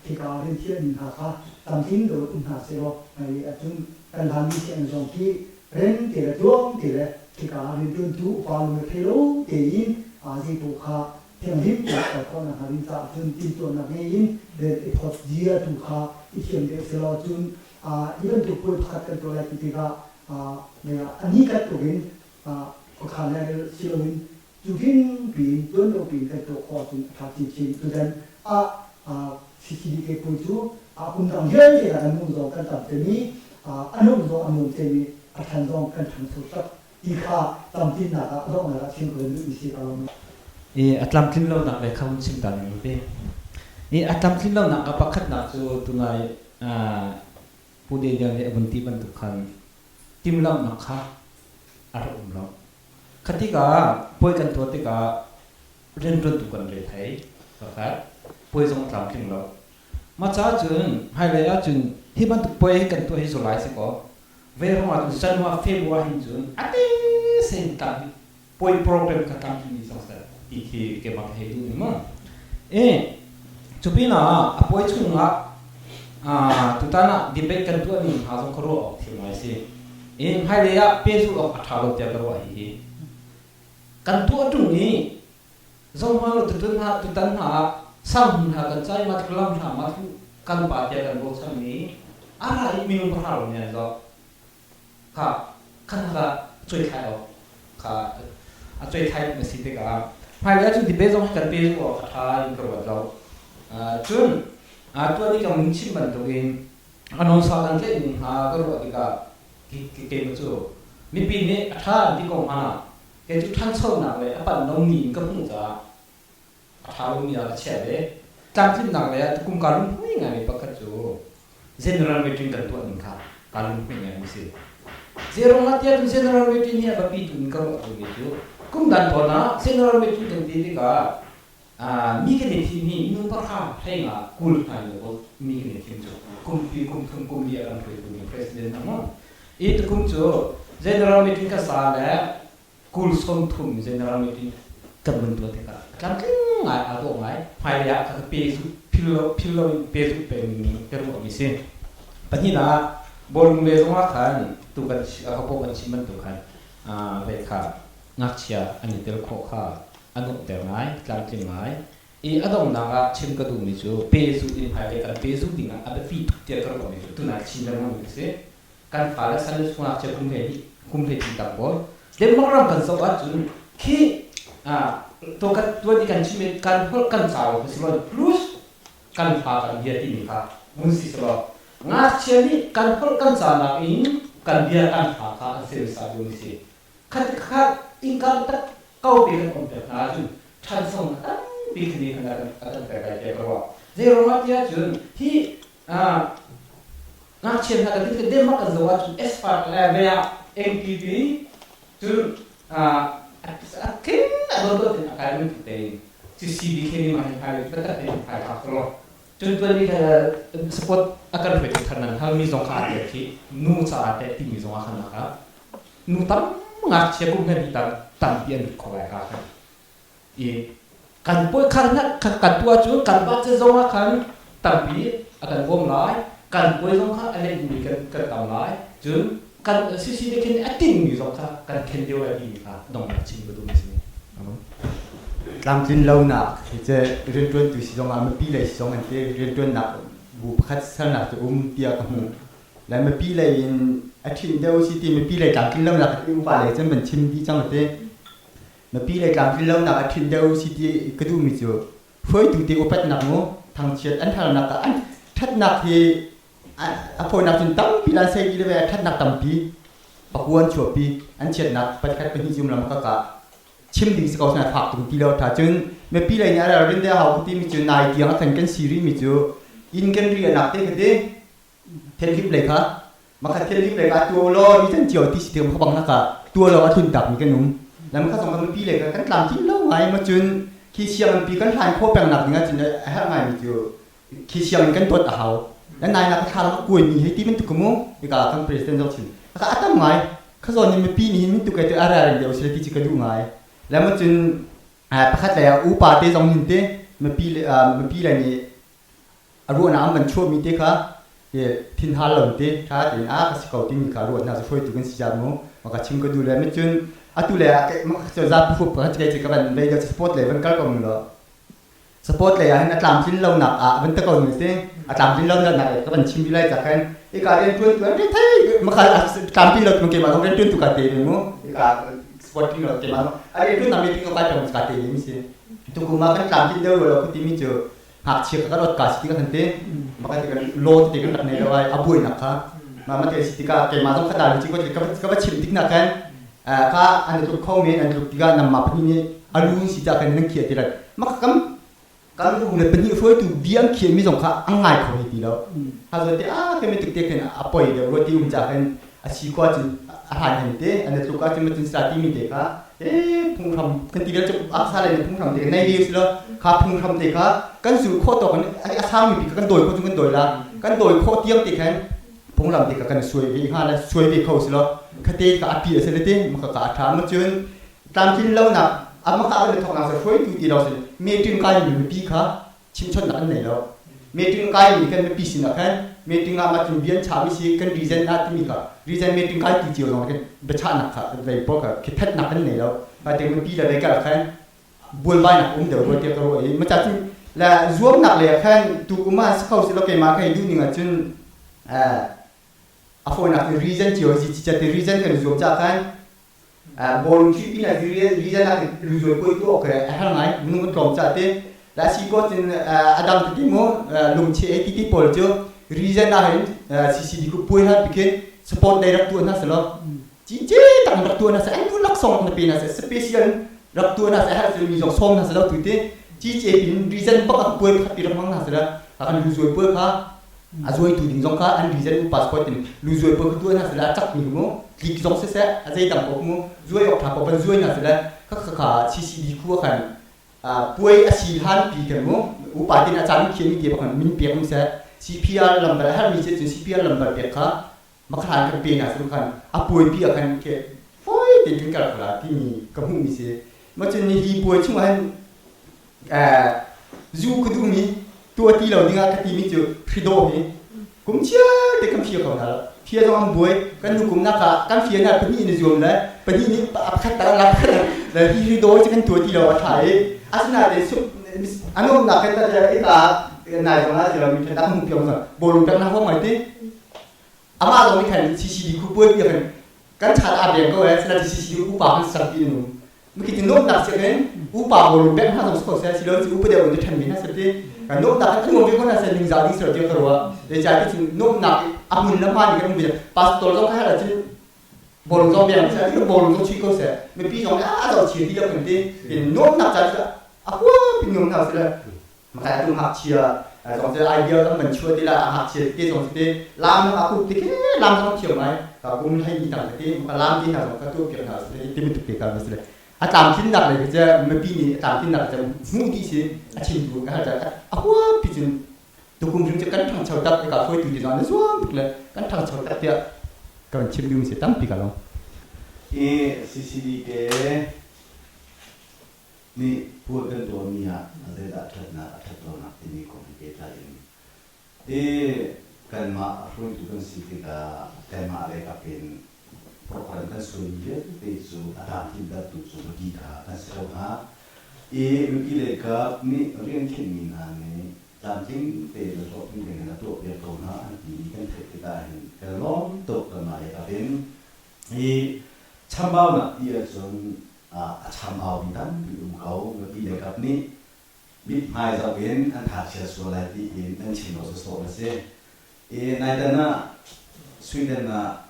Hika ah rianthiahmi hna kha tlamtling deuh in um hna sehlaw hmailei ahcun kan hlanmi sianginn zong khi rem te le tluang te le hika ah rianṭuantu upa lungrethei lo tein zeipaoh kha thianghlim tein kal khawh nakhnga ding caah cun timhtuahnak ngei in rian i phawt zia tu kha i thiam deuh sehlaw cun hi bantuk puai pakhat kan tuah lai ti tikah a nikhat tuk in khuakhan le rel si loin Cu ding piin tuan lo piin kan tuah khawh ahcun a ṭha chinchin. Tutan ah CCDK puai cu kum dang vialte ah kan nung zong kan tam cem i a nung zong a nuam cem i a ṭhan zong kan ṭhangcho tak ti kha tlamtlinnak ah a donghnak ah chim ka van duhmi si ka lawm. I a tlamtlin lonak le kha hun chim ta ning te. I a tlamtlin lonak a pakhatnak cu tunai Pu Daniel nih a vun ti bantuk khan timhlamhnak kha a rak um lo. Kha tikah puai kan tuah tikah rianṭuantu kan re thai pakhat puai zong a tlamtling lo. Mah caah cun hmailei ahcun hi bantuk puai hi kan tuah hi July si kaw vei ruang ahcun January February hin cun a te sen tlang hi puai program kha tlamtling dih cang seh ti khi keimah ka hei duh ning mu. E cu pinah a puai chungah tutan ah debate kan tuah ning hna zong kha ruah awk thil ngai si. In hmailei ah pehzulh awk a ṭha lo tiah ka ruah hihi. Kan tuah ṭung i zohma lo tutun hna tutan hna ah sang hmun hna kan cai ma lam hna ma kan pa tiah kan bochanmi a ra i minung pahra lo nih an zoh. Kha khan kha cuai thlai awk kha a cuai thlai na si tikah hmailei ah cun debate zong hi kan pehzulh awk a ṭha in ka ruat lo. Cun tuan i ka mun chim bantukin a nawlsa kan tlaih ning hna ka ruah tikah keimah cu mipi nih a ṭha an ti ko hmanh ah kei cu ṭhanchonak le a panh lomi in ka hmuh caah a ṭha lomi ah ka chiah ve. Tlamtlinnak lei ah tukum kaa lunghmui ngaimi pakhat cu general meeting kan tuah ning kha kaa lunghmui ngaimi a si. Zeiruangah tiah cun general meeting hi a biapi tuk in ka ruah tukmi cu kum dan tawn ah general meeting kan ti tikah Mi kan i thim hi minung pahra hlei nga 20 hna in mi kan i thim cu kum pi kum thum kum li a kan hruaitu ding president hna mu i tukum cu general meeting ka sa le 20 30 general meeting kan vun tuah tikah tlamtling ngai aa dawh ngai hmailei ah ka pe zu phil lo phil lo in pe zu pe ning ka ruah mi si pahnihnak bawlung le zong ah khan tu kan ka po kan chim bantuk khan ve kha ngakchia an i tel khawh kha a nuamhter ngai, tlamtling ngai. I a donghnak ah chim ka duhmi cu pehzulh in hmailei kan pehzulh dingah a biapi tuk tiah ka ruahmi cu tunai chin lengmang mi a si. Kan fale san le chungah kum hlei hnih kum hlei thum tam pawl. Denmark ram kan zoh ahcun khi to kan tuan i kan chim i kan holh kan ca lo si lo plus kan fa kan bia timi kha mun si selaw ngakchia nih kan holh kan ca nakin kan bia kan fa kha an sel sa deuh mi si. Khat khat innka tak ko pe kan um pek hna ahcun ṭhansonak tampi khi nih khan a kan pek lai tiah ka ruah. Zeiruangah tiah cun hi ngakchia hna kan ti Denmark kan zoh ahcun S5 le ah MPP cun a king a dawt in a kai mun tuk tein cu CBK nih mah hi phai taktak tein phai phak lo cun tuan ni support a kan hruaitu thar nan halmi zong kha a tel khi nu caah teh timi zong ah khan a nu tam ngakchia kum he tam tampi an lut kho lai ka khan i kan puai khan kan tuah cu kan ba ce zong ah khan tampi a kan bawm lai kan puai zong kha a leh mi kan kan tam lai cun kan sisi te khin a ting mi zong kha kan khen deuh lai timi kha dong chin ka duh mi si Tlamtlin lonak hi cu rianṭuantu si zong ah mipi lei si zong an ti rianṭuannak bu pakhat sernak cu um tiah ka hmuh. Le mipi lei in a ṭhinh deuh si ti mipi lei tlamtlin lonak i upa lei cun van chim dih cang ti. Mipi lei tlamtlin lonak a ṭhinh deuh si ti ka duhmi cu hruaitu te upatnak mu thangchiat an harnak ah an ṭhatnak hi a fawinak cun tampi lan sei ti le a ṭhatnak tampi pakuan chuahpi an chiatnak pakhat pahnih zum lam ka kah. Chim ding si ko sana fak tung ti lo tha. Cun mipi lei nih a rin de hau ti mi cu nai tiang a kan kan si rih mi cu inn kan ri anak te khate thenhip lei kha makha thenhip lei kha tua lo mi chan cio ti si te kha bang na ka tua lo a thun tak mi kan um lam kha song kan mipi lei kha kan tlam tling lo ngai. Ma cun khi siang pi kan hlan kho peng nak ding ah cun a herh ngai mi cu khi siang kan tuat a hau. Nan nai nak thla la kuai mi hei ti man tu kumu ika kan president zong chim aka atam ngai kha zon ni mipi ni hin tu kai te ara ring deu sile ti chi ka du ngai le ma cun pakhat le upa te zong hin te mipi le mipi le ni a ruah na am kan chuah mi te kha thin hal lo te tha tin a ka si ko ti mi kha ruah na hruai tu kan si ja mu ma ka chim ka du le ma cun atu le ma ka za pu ka ka ka ban ve da sport le van kal ko mu lo sport lei ah hin a tlamtlin lo nak ah van ta ko ni si a tlamtlin lo nak ka van chim lai cha khan i ka rian tuan tuan ri thai ma ka tlamtlin lo ke ma rian tuan tu ka te mu i ka sport ting lo ke ma a rian tuan na meeting ka pa ka te mi si tu kuma kan tlamtlin deuh lo ko ti mi chu hak chia ka rot ka si ka kan te ma ka te kan lo te kan rak nei lo ai abuai nak kha ma ma te si tika ke ma zong kha da chi ko ka ka chim tik na kan ka an tu kho men an tu tika nam ma pani ni alu si cha kan nang khia ti rat ma kam kan u le pani hruai tu biang khia mi zong kha ang ngai kho hi ti lo ha zo te a ke mi tuk te khen a poi de roti um cha khen a si kwa chin a han hen te an tu ka chin ma chin sa ti mi te kha e phung kham kan ti vel chu a sa le phung kham te nei vi si lo kha phung kham te kha kan su kho to kan a sang mi pi kan doi kho chu kan doi la kan doi kho tiang te khen phung lam te ka kan suai vi ha la suai vi kho si lo khate ka api a se le te ma ka ka tha ma chun tlamtlin lo nak ama ka le thok na sa hruai tu ti lo sin meeting kai mi pi kha chim chon nak an nei lo. Meeting kai mi kan mi pi sin khan meeting a ma chun bian cha mi si kan reason na ti mi kha reason meeting kai ti chiu long kan bacha nak kha vei po kha khi that nak an nei lo pa te mi pi la ve ka khan bul bai nak um de ro te ka ro e ma cha chu la zuam nak le khan tu kuma khau si lo ke ma khai du ning a chun a phone nak reason chiu chi chi cha te reason kan zuam cha khan bol chi pi na reason na lu zoi poi tu ok a har ngai nu kan tlom cha te la si ko chin adam ti mo lung che ti ti pol chu reason na hin CCD ku pui ha pikin support direct tu na selo chi che tang rak tu na sa an lak song na pi na sa special rak tu na sa har mi jong som na sa tu te chi che pin reason pak a pui kha pi rak mang na sa la kan lu zoi pui kha a zoi tu ding jong kha an reason u passport tin lu zoi pui tu na sa la chak mi mu klik jong se se a zai dang ko mu zoi ok tha ko ban zoi na sa la kha kha kha CCD khu khan puai a si han pi kan mu u pa tin a chan khian mi te pakhan min pek mu se CPR lambar har mi che chu CPR lambar pek kha makhan kan pe na su khan a puai pi a khan ke foi te tin kar khala ti mi ka hu mi se ma chun ni hi puai chung han zu ku du mi tua ti lo dinga ka ti mi chu hrido hi kum chia te kam phia ko na phia zong am buai kan nu kum na ka kan phia na pani ni zuam le pani ni ap khat ta la khat le hi hrido chi kan tua ti lo a thai asna te su anu na kan ta e ka nai zong la chi lo mi ta mu pyong zong bolung tak na ho mai ti ama zong mi khan CCD khu puai pi khan kan chat a beng ko e sna CCD u pa kan sak pi nu mi ki tin nak se khen u pa bolung bek ha zong so se si lo chi u pa de un than mi na se ti kan nok nak kan ngom ve ko na se ning za ding se ti ka ro le cha ti chin nok nak a mun la ma ni kan mu pastor zong kha la chin bolung zong beng se ti bolung zong chi ko se mi pi zong a zo chi ti la kun ti tin nok nak cha a hu pi ngom na se la ma ka tu hak chia zong se idea kan man chua ti la hak chia ti zong se lam na ku ti ke lam zong thiam mai ka kum hai ni tang ti ma lam ti na zong ka tu piak na se ti mi tu pe ka se a tlam thin nak le che ma pi ni tlam thin nak che mu ti si a chin tu ka cha a hu pi chin tu kum jung che kan thang chau tak ka phoi tu ti zong na zuam tuk le kan thang chau tak tia kan chim ding se tam pi ka lo. I CCD ke ni puai kan tuah mi ah zeidah ṭhatnak a ṭhat lonak timi kong he pehtlai in i kanmah hruaitu kan si tikah kanmah lei kap in program kan suaimi vialte cu a tlamtlintertu cu mipi kha kan si ko hna. I mipi lei kap nih rian khinhmi hna nih tlamtling tein le hlawhtling ding in a tuahpiak ko hna an timi kan theih tikah hin kan lawm tuk kanmah lei kap in. I chambaunak ti ahcun a chambau mi tampi um ko. Mipi lei kap nih mithmai zoh in an thachiat sual lai tiin an chim lo sawsawh a si. I naitan ah Sweden ah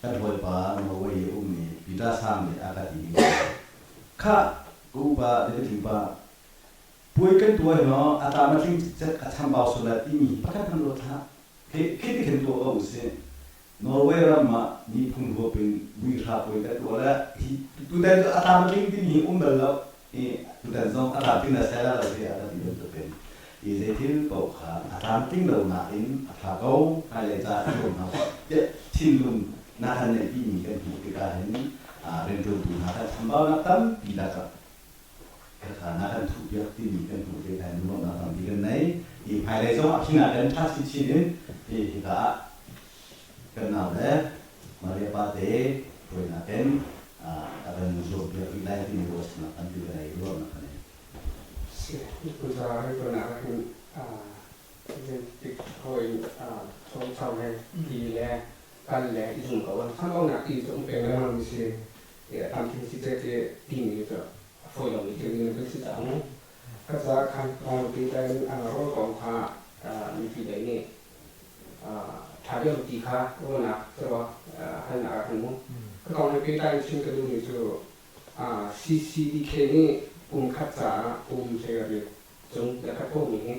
kan hawipa Norway i ummi Peter Sang nih a ka timi cu, Khah! Ka upa David Ling pa puai kan tuah hi maw a tlam a tling cikcek a chambau sual lai timi hi pakhat hmanh ruat hlah. Khi ti khin tuah ko usih. Norway ram ah miphun huap in muihra puai kan tuah le hi tutan cu a tlam a tling timi hi um bal lo i tutan zong a tlamtling la sai la lo hi a ka ti bantuk in i zei thil paoh kha a tlamtling lo nain a ṭha ko hmailei ca i zuam hna seh tiah thinlung na kan neih timi kan hmuh tikah hin rianṭuantu hna kan chambaunak tampi lakah khakha na kan thuhpiak timi kan hmuh tikah hin nuamhnak tampi kan nei i hmailei zongah khi nakin ṭha chinchin in hi hika ah kan nau le Maria pa te hruainak in a kan zuampiak rih lai timi ruahchannak tampi kan ei ruahnak kan ei. Cucaah hi tuan ah hin zeitik hawi chawngchau he ti le kal le i zum ko. Chambaunak ti cu um peng lengmang mi si. Tamthing si cek i timi cu a fawi lomi thil ding kan si cang. Ka caah khan kong ti in rawl kong kha mipi lei nih ṭha deuh ti kha ruahnak caruah halnak ah kan hmu. Ka kong he pehtlai in chim ka duhmi cu CCDK nih kum khat caah kum hleiriat cung le khat khomi hi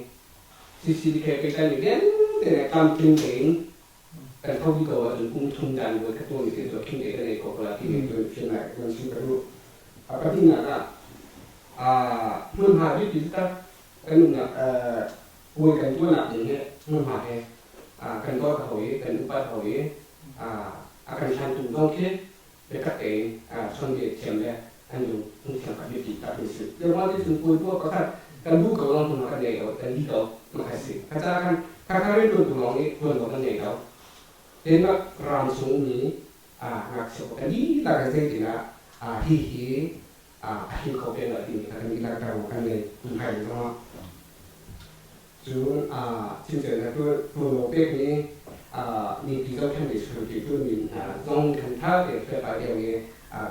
CCDK pehtlaimi vialte nih tlamtling tein kan tho dih ko ahcun kum thum dan voi khat tuahmi thil cu khing te kan ei khawh ko lai timi cu fiannak kan chim ka duh. A pahnihnak ah hmunhma biapi taktak kan umnak puai kan tuahnak ding hi hmunhma he kan dawt a hau i kan upat a hau i a kan hlantu zong khi biatak tein chawnbia thiam le an lung thiam kha biapi tak an si. Jehovah nih cun puai tuah pakhat kan duh ko lawng hmun ah kan ngei lo, kan di ko ma kha si. Kha ca khan kha rianṭuantu lawng nih tuanvo kan ngei lo. Denmark ram chung ummi ngakchia kan dihlak in zeitinah hi hi a him kho peng lo timi kha kan dihlak kan ngei kum hai zongah. Cun chimcel hna tuanvo pekmi mipi zohkhenhmi security ṭuanmi hna zong kan ṭha tein hrialpai deuh i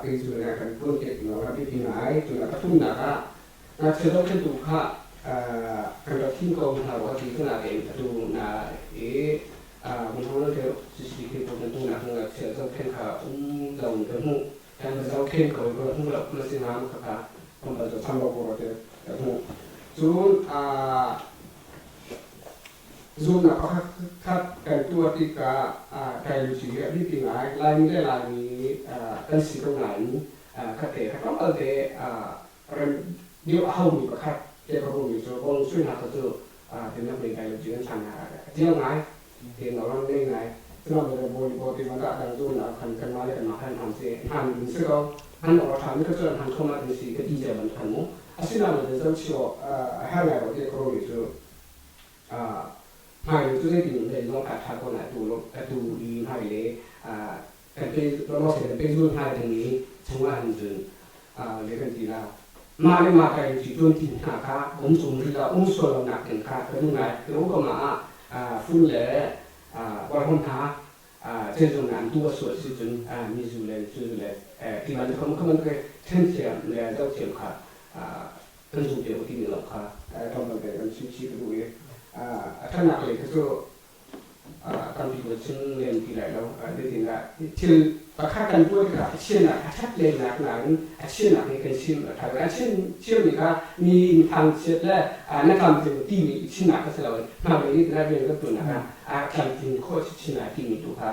kei cu na kan ṭuan piak ding a biapi ngai. Cun a pathumnak ah ngakchia zohkhenhtu kha kan rak thim ko hna rua ti ka natein atu na i vunhong nan CCTV pawl kan tunak ngakchia zohkhenh kha um lo in ka hmuh. Kan zohkhenh ko i ka hmu lo na si hnga ma kha tlawmpal cu chambau ko rua ti ka hmuh. Cun zumnak pakhat khat kan tuah tikah kai luci hi a biapi ngai. Laimi le Laimi kan si ko nain khatte kha tlawmpal te rem deuh a haumi pakhat te ka ruahmi cu bong sui hna kha cu tinnak nei kai luci kan thlan hna a tial ngai tin a ram nei ngai. Cunak le bawi bawi ti van ah dang zun ah khan kanmah le kanmah khan hman si hman ding si ko. Hman awk a ṭhami kha cu an hman kho ma ding si ka ti cia bantuk khan mu. Asinain le zohchih awk a herh ngai ko ti ka ruahmi cu hmai cu zeitin lei zong kha ṭha ko na atu atu i hmai le kan pe kan pe zul hmai ding i chungah hin cun le kan ti la mah le mah kai ci tuan ti hna kha um cung rih la um sual lo nak ding kha ka duh ngai ka ko ma ah fun le warhom hna cenzung an tu a sual si cun mizu le cu le ti ban kham kham ke then thiam le zoh thiam kha kan zum te ti mi lo kha tlawmpal te kan chim chih ka duh i a ṭhatnak lei kha cu tampi ka chim lem ti lai lo. Zeitindah thil pakhat kan tuah tikah a chiahnak a ṭhat lennak nain a chiahnak hi kan chim a ṭha. A chim chimmi kha mi in thangchiat le na tlamtling timi i chimnak kha si loin hmailei nih rian kan ṭuannak ah a tlamtlin khawh chinchin lai timi tu kha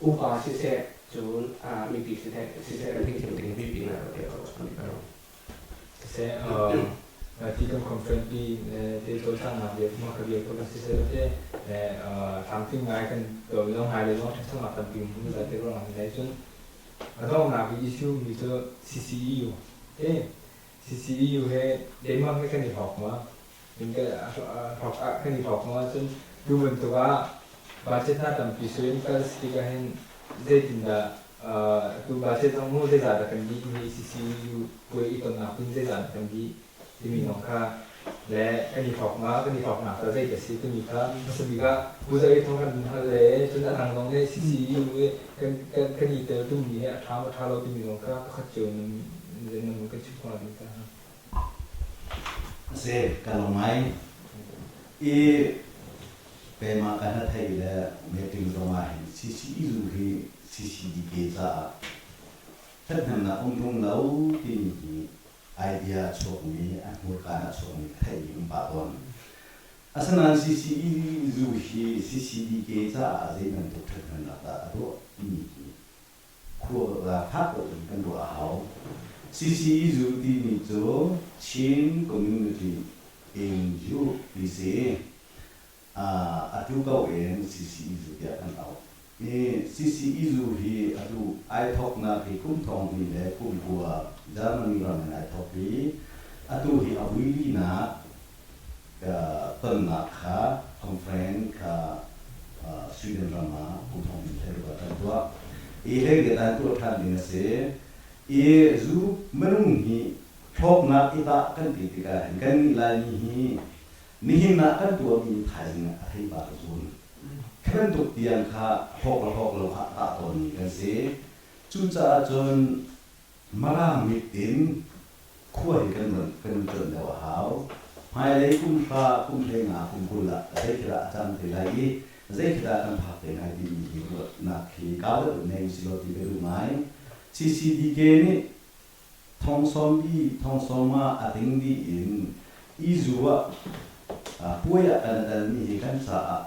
upa siseh cun mipi siseh siseh kan theihthiam ding biapi ngai ko tiah ka ruah. Siseh ti kan conference pi te cawlcanghnak bia kuma ka bia ko kan siseh te tlamtling ngai kan tuah zong ngai le zong ṭhanchonak tampi hmu za te ruangah hin cun a donghnak i issue mi cu CCEU te CCEU he Denmark he kan i hlawk ma hlawk ah kan i hlawk ma cun tu bantuk ah budget hna tampi suin kal si tikah hin zeitindah tu budget zong mu zeizah dah kan dih mi CCU puai i tonnak in zeizah dah kan dih timi zong kha le kan i hlawk ma kan i hlawknak ta zei ka si timi kha hmasa bik ah pu zai thong kan hal le cun a dang zong nih CCU i kan kan kan i tel tummi he a ṭha ma ṭha lo timi zong kha pakhat cio nan nan kan chim khawh ding ka Si, ka lung ngai. I keimah ka hna thei le meeting zong ah hin CCU hi CCDK caah ṭhathnemnak um ṭung lo timi hi Idea a chuakmi, a hmurka in a chuakmi ka theihmi um pah tawn. Asinain CCE zu hi CCDK caah zei bantuk ṭhathnemnak dah a tuah timi hi khua fak deuh in kan ruah a hau. CCE zu timi cu Chin Community in Europe ti si. Atu ko in CCE zu tiah kan auh. Hi CCE zu hi atu ai thawknak hi kum thong hnih le kum kua Germany ram in ai thawk i atu hi a vui linak tonnak kha conference kha Sweden ram ah kum thong hnih le ruk ah kan tuah. I hlei an tuah ṭhan ding a si. I zu minung hi hlawknak i tah kan ti tikah hin kannih Laimi hi Nihin ah kan tuahmi thaizing ah a theipar a zun. Khi bantuk tiang kha hlawk le hlawk lo kha a tah tawnmi kan si. Cucaah cun Mara mit in khua hi kan kan cuanh deuh a hau. Hmailei kum hra, kum hleinga, kum 20 ah zei khi dah a cang te lai i zei khi dah kan phak te lai timi hi ruahnak hi kau deuh in nei usih law ti ka duh ngai. CCDK nih Thong sawmbi, thong sawmnga a ting dih in i zu ah puai ah kan i telmi hi kan caah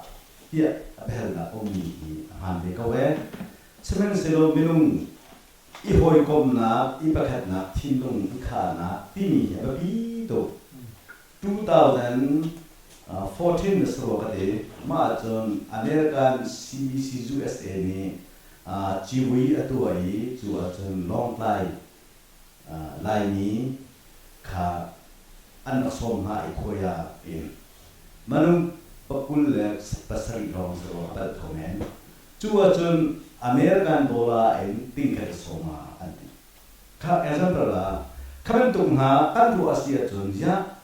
tiah a biahalnak a ummi hi a hmaan ve ko ee. Sihmanhsehlaw minung i hawikomhnak, i pakhatnak thinlung i khahnak timi hi a biapi tuk. 2014 na si rua ka ti. Mah ahcun American CBC USA nih civui a tuah i cu ahcun Lawngtlai Laimi kha an rak sawm hna i khuaia in minung 27 lawng si rua a palh kho men. Cu ahcun American dollar in tingkhat a sawm hna an ti. Kha example ah kha bantuk hna kan ruah a si ahcun ziah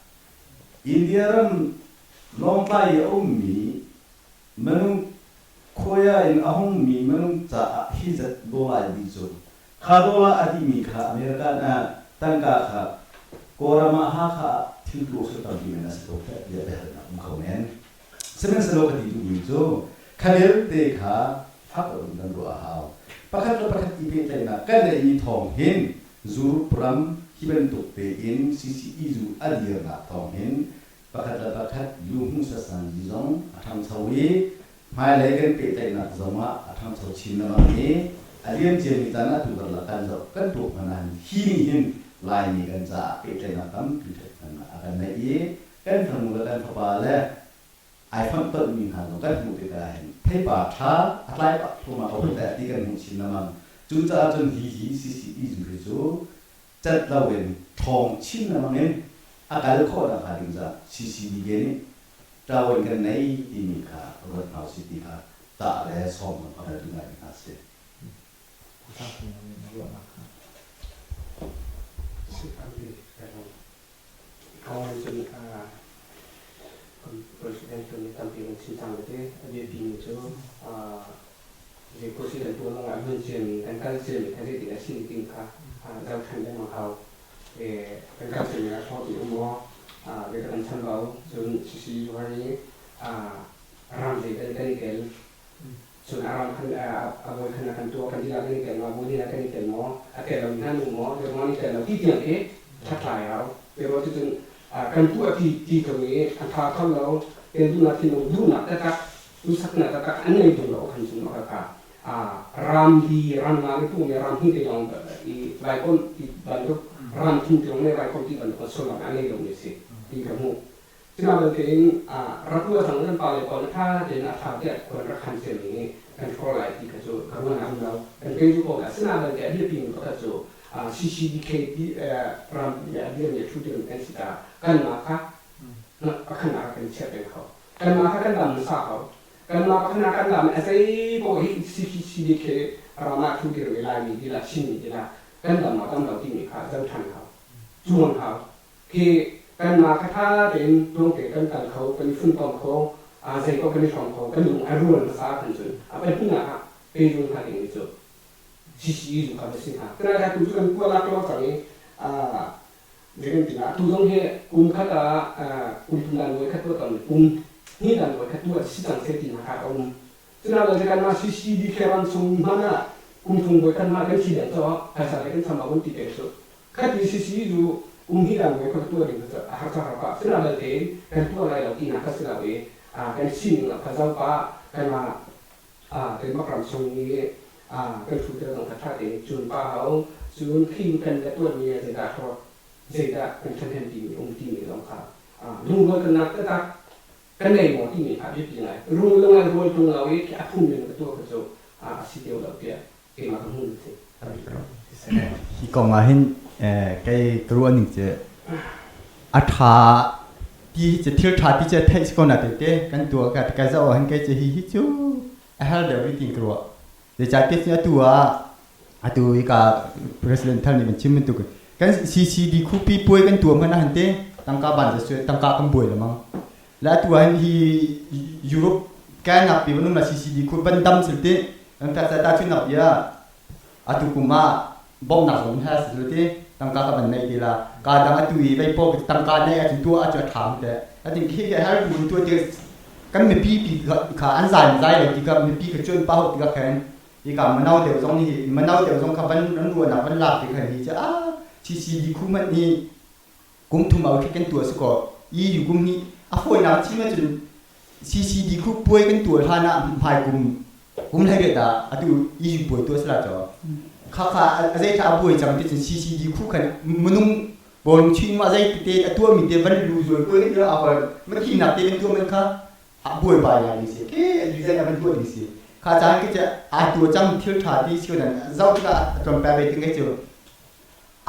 India ram Lawngtlai i a ummi minung khuaia in a hungmi minung caah hi zat dollar dih cu kha dollar a dihmi kha America ah tangka kha Kawlram ah Hakha ah thil tu a tampi men a si ko heh tiah biahalnak um kho men. Sihmanhsehlaw ka ti duhmi cu kha vialte kha fak in kan ruah a hau. Pakhat le pakhat i pehtlaihnak kan neihmi thawng hin Zurup ram hi bantuk tein CCE zu a dirnak thawng hin pakhat le pakhat luhmuh sasanzi zong a ṭhangcho i hmailei kan pehtlaihnak zong ah a ṭhangcho chin lengmang i a liamciami caan ah tu karlak kan zoh kan tuak hmanh ah hi nih hin Laimi kan caah pehtlaihnak tampi ṭhathnemnak a kan neih i kan fanu le kan fapa le ai fonhtonhmi hna zong kan hmuh tikah hin theipar ṭha a tlai pah thluahmah ko hei ti kan hmuh chin lengmang. Cucaah cun hi hi CCE zu hi cu cat loin ṭhawng chin lengmang in a kal khawh nakhnga ding caah CCDK nih ṭawen kan nei timi kha ruat hna usih ti kha tah le sawm a kan duh ngaimi hna a si. President nih tampi kan chim cang te a biapimi cu zei policy kan tuah lawngah a hmun ciami kan kal ciami kha zeitin a si ti kha zoh ṭhan lengmang hau. Kan kal ciami a hlawt mi um maw zei kan chambau cun sisi zuar i ram zei kan i tel cun a ram khan a bawi khan a kan tuah kan dilah kan i tel maw a bawi nih kan i tel maw a tel lo mi hna nu maw zei maw i tel lo ti tiang khi hlathlai hau. Pero cucun kan tuah ti ti ko i a tha kho lo tel duhnak thinlung duhnak taktak duhsaknak taktak an ngei tung lo khan cun maka ka ram li ram nga le tu ne ram hi te lawng i vaikom ti bantuk ram thum te lawng ne vaikom ti bantuk sullam a ngei lo mi si ti ka hmuh. Cunak bantukin rak ruah cang kan pale pawl tha tein a tha tiah khuan rak khan ciami kan hrawh lai ti kha cu ka ruahnak um lo. Kan kei cu ko la. Asinain belte a biapi mi pakhat cu CCDK ti ram a dirmi a thu dirmi kan si caah kanmah kha pakhat ah kan chiah peng kho. Kanmah kha kan dam hmasa ko. Kanmah pakhat ah kan dam a zei paoh hi CCDK ram ah thu dirmi Laimi ti la Chinmi ti la kan dam maw dam lo timi kha zoh ṭhan hau. Cuang hau. Khi kanmah kha ṭha tein tluangte kan kal kho, kan i funtom kho, zei paoh kan i hrawm kho, kan lung a rual hmasa ahkhan cun a pahnihnak ah pehzul hnga dingmi cu CCE zu kha va si hnga. Tuna tu cu kan kualak lo cang i zei kan ti atu zong hi kum khat ah kum thum dan voi khat tuah tawn kum hnih dan voi khat tuah si cang seh ti hna kha a um. Cuna lo kan mah CCD ram chung hmanh ah kum thum voi khat mah kan thi deng caw phaisa le kan cham ah vun ti peng cu. Khati CC cu Kum hi dang ve kan tuah ding cu a har cang rau ka. Sinain tein kan tuah lai lo tinak kha si lo i kan sining ah kha zoh pah kanmah Denmark ram chung i kan ṭhuter zong kha ṭha tein cun pa hau. Cun khi kan le tuanmi ah zeidah hlawt, zeidah kan ṭhahnem timi um timi zong kha lungrual kan nak taktak kan nei maw timi kha biapi ngai. Rung le ngai rual ṭung lo i a phung in ka tuah kha cu a si deuh lo tiah keimah ka hmuh si. Hi kong ah hin kei ka ruah ning cu a ṭha ti hi cu thil ṭha ti cu theih si ko na tete kan tuah ka ka zoh ah hin kei cu hi hi cu a har deuh rih tiin ka ruah. Zeicahtiah cun atu ah atu hika president thar nih van chim bantuk kan CCD khupi puai kan tuah hmanh ah han te tangka ban cu tangka kan buai lemang. Le atu ah hin hi Europe kanak pi vanum la CCD khu van dam sil ti kan ta ta chu nak bia atu kum ah bawmhnak zong ha si ti tangka ka van nei ti la ka dang atu i vei po tangka nei a tu a chu tham te atin khi ke har tu tu ti kan mipi pi kha an zai zai lo ti ka mipi ka chun pa ho ti ka khen i ka manau deuh zong hi manau deuh zong kha van ran ruahnak van lak ti khan hi cha a CCD khu man ni kum thum au khi kan tuah si ko EU kum hi a fawinak chim ahcun CCD khu puai kan tuah hlan ah hmai kum kum hlei riat ah atu EU puai tuah sala cho kha kha a zei tha a buai cang ti cun CCD khu khan minung bawlung chin ma zei te a tuah mi te van lu zual puai kan tuah a hoi ma thi nak te kan tuah man kha a buai bai lai ni si ke reason a van tuah ni si kha caan ke che a tuah cang thil tha ti si nan zau tikah a tlawm pa ve ting ke chu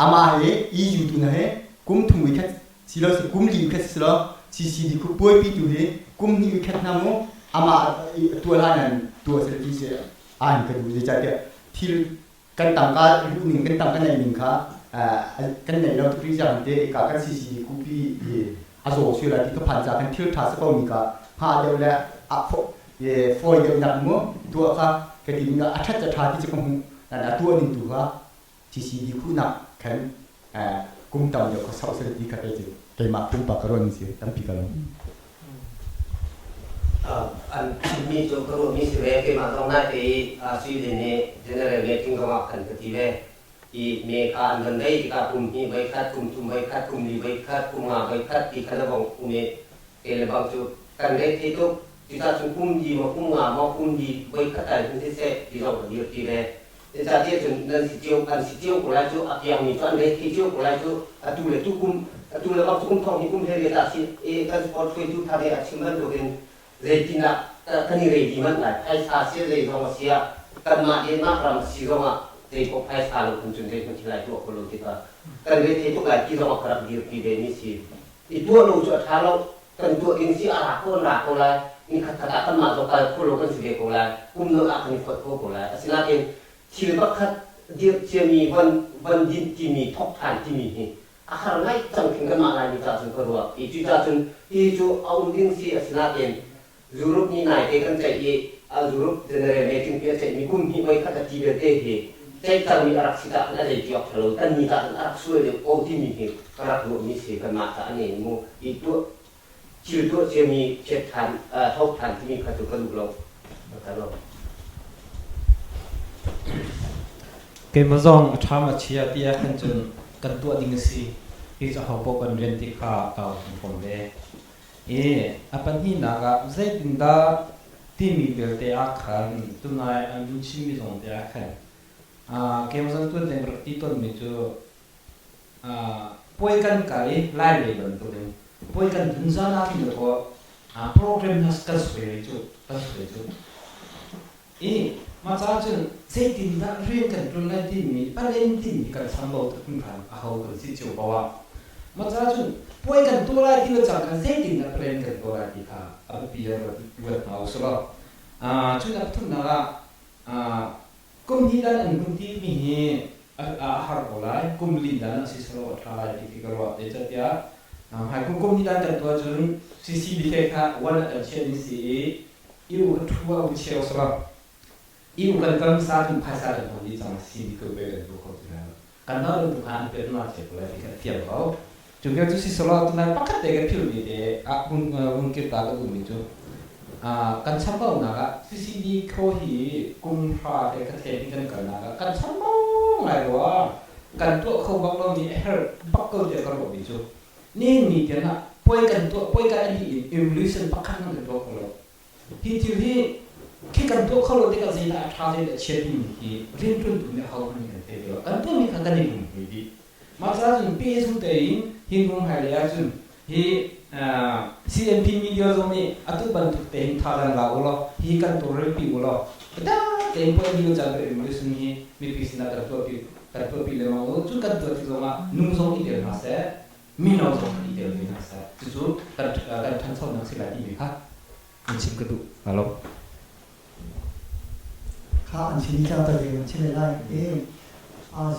Amah he EU tu hna he kum thum i khat si lo si kum li khat si lo CCD khu puaipi tu hi kum hnih i khat hna mu amah tuah hlan nan tuah sel ti si an ka duh zeicahtiah thil kan tangka luh ning kan tangka neih ning kha kan neih lo tuk rih cang te ka kan CCD kupi hi a zaw sual lai ti ka phan ca kan thil tha si ko mi ka hnga deuh le a fawi deuh nak mu tuah kha ka ti a that ca tha ti cu ka hmuh a tuah ning tu kha CCD khuhnak khan kum tam deuh kha sau sel ti kha kei cu keimah pumpak ka ruahmi si tampi ka lung. An chimmi cu ka ruahmi si ve keimah zong nai te i Sweden nih general meeting zong ah khan ka ti ve i me kha an van dei tikah kum hnih voi khat kum thum voi khat kum li voi khat kum nga voi khat ti kha na vong um i ke le bang cu kan rei thei tuk cucaah cun kum li maw kum nga maw kum li voi khat ai hun siseh ti zong ka dir ti ve Zeicahtiah cun nan si cio an si cio ko lai cu a piangmi cu an rei thei cio ko lai cu atu le tu kum atu le bang cu kum thong hi kum hlei riat ah si i kan sport hruaitu thar nih a chim bantukin zeitin ah kan i ready manh lai phaisa si zei zong a si ah kanmah Denmark ram a si zongah zei paoh phaisa lo kun cun zei hmanh thil ai tuah kho lo tikah kan rethei tuk lai ti zong ah ka rak dirpi ve mi si i tuah lo cu a ṭha lo kan tuah ding si a ra ko an ra ko lai ni khat khat ah kanmah zong kal kho lo kan si ve ko lai kum nawl ah kan i foih kho ko lai asinain thil pakhat dirh ciami von von dinh timi thok ṭhan timi hi a har ngai cang khin kanmah Laimi ca cun ka ruah i cucaah cun hi cu a um ding si asinain Europe nih naite kan ceih i Europe general meeting pi a ceihmi kum hnih voi khat a ti belte hi ceih cangmi a rak si cah a zei ti awk ṭha lo kan ni cah cun a rak sual deuh ko timi hi ka rak ruahmi si kanmah cah a nei mu i tuah thil tuah ciami chiat ṭhan thok ṭhan timi kha cu ka duh lo ka lo. Keimah zong a ṭha ma chia ti ah khan cun kan tuah ding a si. Hi cu ho paoh kan rian ti kha ka hun hrawm ve. I a pahnihnak ah zeitindah timi belte ah khan tunai an vun chimmi zong te ah khan keimah tuan ding rak ti tawnmi cu puai kan kal i lai lei bantukin puai kan vun zan ah khin dawkaw program hna kan suai cu kan suai cu i mah caah cun zeitindah rian kan ṭuan lai timi palen timi kan chambau tuk hringhran a ho kan si cio ko ah mah caah cun puai kan tuah lai ti le cang kha zeitindah palen kan tuah lai ti kha a biapi ah ruat hna u sih law cu nak thumnak ah kum hnih dan an hun ti mi hi a har ko lai kum li dan a si selaw a ṭha lai ti khi ka ruah zeicahtiah hmai kum kum hnih dan kan tuah cun CCBK kha one a kan chiah ding si i EU kan ṭhu ah u cheu salam EU kan kal hmasa cun phaisa kan hman dih cang si ko ve kan tu kho ti lai lo kan nau tu kha an pet ma che ko lai ti kha fiang ko cu vial cu si solo tunai pakhat te kan phil mi te a hun hun kir ta ka duh mi cu kan chambau nak ah CCD kho hi kum hra te ka the hi kan kal nak ah kan chambau ngai rua. Kan tuah kho bak lomi a herh bak ko tiah ka ruahmi cu nihin ni tiang ah puai kan tuah puai kan a dih in evolution pakhat hmanh kan tuah kho lo. Hi thil hi khi kan tuah kho lo tikah zeidah a ṭha zeidah a chia timi hi rianṭuantu nih ahohmanh nih kan thei lo. Kan tuahmi kha kan i lunghmui dih. Mah caah cun pehzul tein hi hnu hmailei ahcun hi CNP media zong nih atu bantuk tein thazaang la u law hi kan tawlrelpi u law biatak tein puai lio caan kan evolution hi mipi sinah kan tuahpi kan tuahpi lengmang u. Cu kan tuah tik zongah nu zong i tel hna seh, mino zong i tel ve hna seh. Cucu kan kan ṭhanchonak si lai timi kha an chim ka duh. Halo. Kha an chim cang ta an chim lai e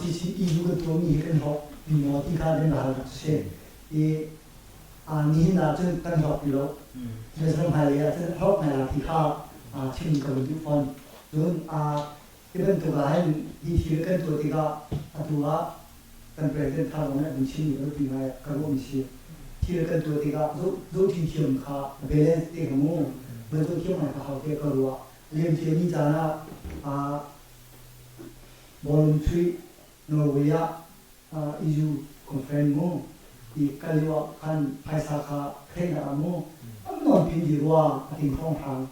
CCE bu kan tuahmi hi kan hlawk pi maw ti kha kan hal nak si i nihin ah cun kan hlawk pi lo. Jerusalem hmailei ah cun hlawk ngai la ti kha chim ka vun duh fawn. Cun hi bantuk ah hin hi thil kan tuah tikah atu ah kan president thar zong nih a vun chimmi ka biapi ngai ka ruahmi si. Thil kan tuah tikah zohṭi thiam kha balance te kha mu van zoh thiam ngai ka hau tiah ka ruah. Liamciami caan ah ballroom chuih Norway ah EU conference mu i kal lio ah khan phaisa kha theihnak ah mu an nawn pin dih rua a ting hrawnghrang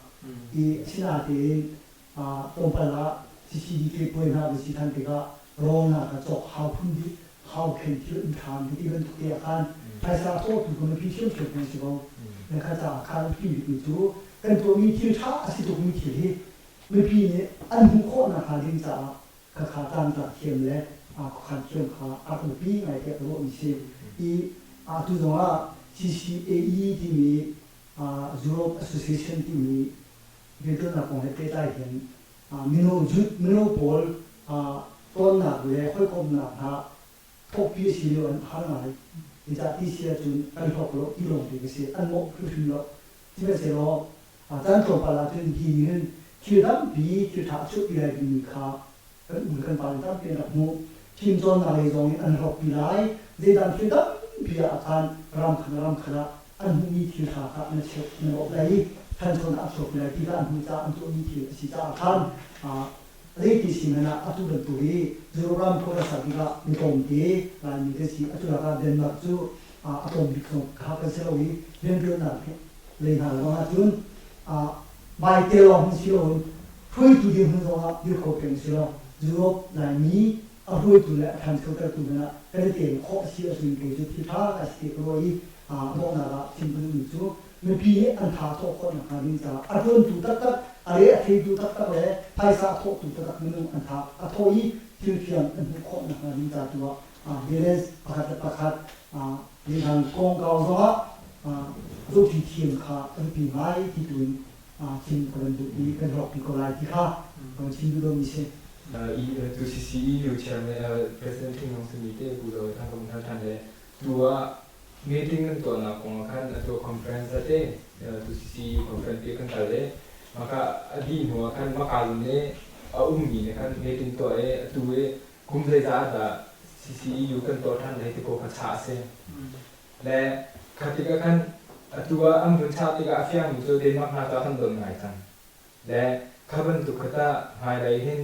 i asinain tlawmpal ah CCDK puai hna va si than tikah rawl hna kha cawk hau phun dih hau khen thil um ṭhan ti bantuk te ah khan phaisa cawtu kha mipi thiamthiam kan si ko. Na kha caah khan a bikmi cu kan tuahmi thil ṭha a si tukmi thil hi mipi nih an hmuh khawh nakhnga ding caah khakha tlangtlak thiam le khuakhan thiam kha a rak biapi ngai tiah ka ruahmi si. I atu zongah CCAE timi Europe Association timi rianṭuannak kong he pehtlai hin mino mino pawl cawnnak le hawikomhnak hna thawkpi a si lio an har ngai. Zeicah ti si ahcun kan hlawk lo ti lawng te ka si. An mawh hrimhrim lo. Sihmanhsehlaw caan tlawmpal ahcun hi nih hin thil tampi thil ṭha a chuahpi lai timi kha kan u le kan pa nih tampi an rak hmuh. Fimcawnnak lei zong in an hlawkpi lai. Zeidang thil tampi ah khan ram khan ram khat ah an hmuhmi thil ṭha kha na cheuh na bawmh lai i ṭhanchonak a chuakpi lai ti kha an hmuh caah an tuahmi thil a si caah khan zeiti si hmanh ah atu bantuk hi Europe khua kan sak tikah mi tlawmte Laimi kan si. Atu lakah Denmark cu a tlawm bik zong kha kan si lo i rianṭuannak lei hna lawng ahcun baite lawng hin si loin hruaitu dirhmun zongah dir kho peng si law Europe Laimi a hruaitu le a ṭhanchotertu hmanh ah kan i tel khawh a si ahcun kei cu thil ṭha ka si ti ka ruah i donghnak ah chim ka duhmi cu mipi nih an tha thawh khawh nakhnga ding caah a ṭuantu taktak a re a theitu taktak le phaisa a thawhtu taktak minung an tha a thawh i thil fiang an hmuh khawh nakhnga ding ca tu ah balance pakhat le pakhat lehlang kongkau zongah zohṭi thiam kha a biapi ngai ti tu in chim ka van duh i kan hlawkpi ko lai ti kha ka van chim duh lomi si. Tu CCEU chairman President Thing Nong Simi te Pu Zo Thang Kum Thar Than le tu ah meeting kan tuahnak kong ah khan atu conference te tu CCEU conference te kan kal le maka a dih hnu ah khan maka ne a ummi ne khan meeting tuah i atu i kum zeizah dah CCEU kan tuah ṭhan lai ti ko kha chah a si. Le kha tikah khan atu ah an vun chah tikah a fiangmi cu Denmark hna cu a kan don ngai cang. Le kha bantuk kha tah hmailei hin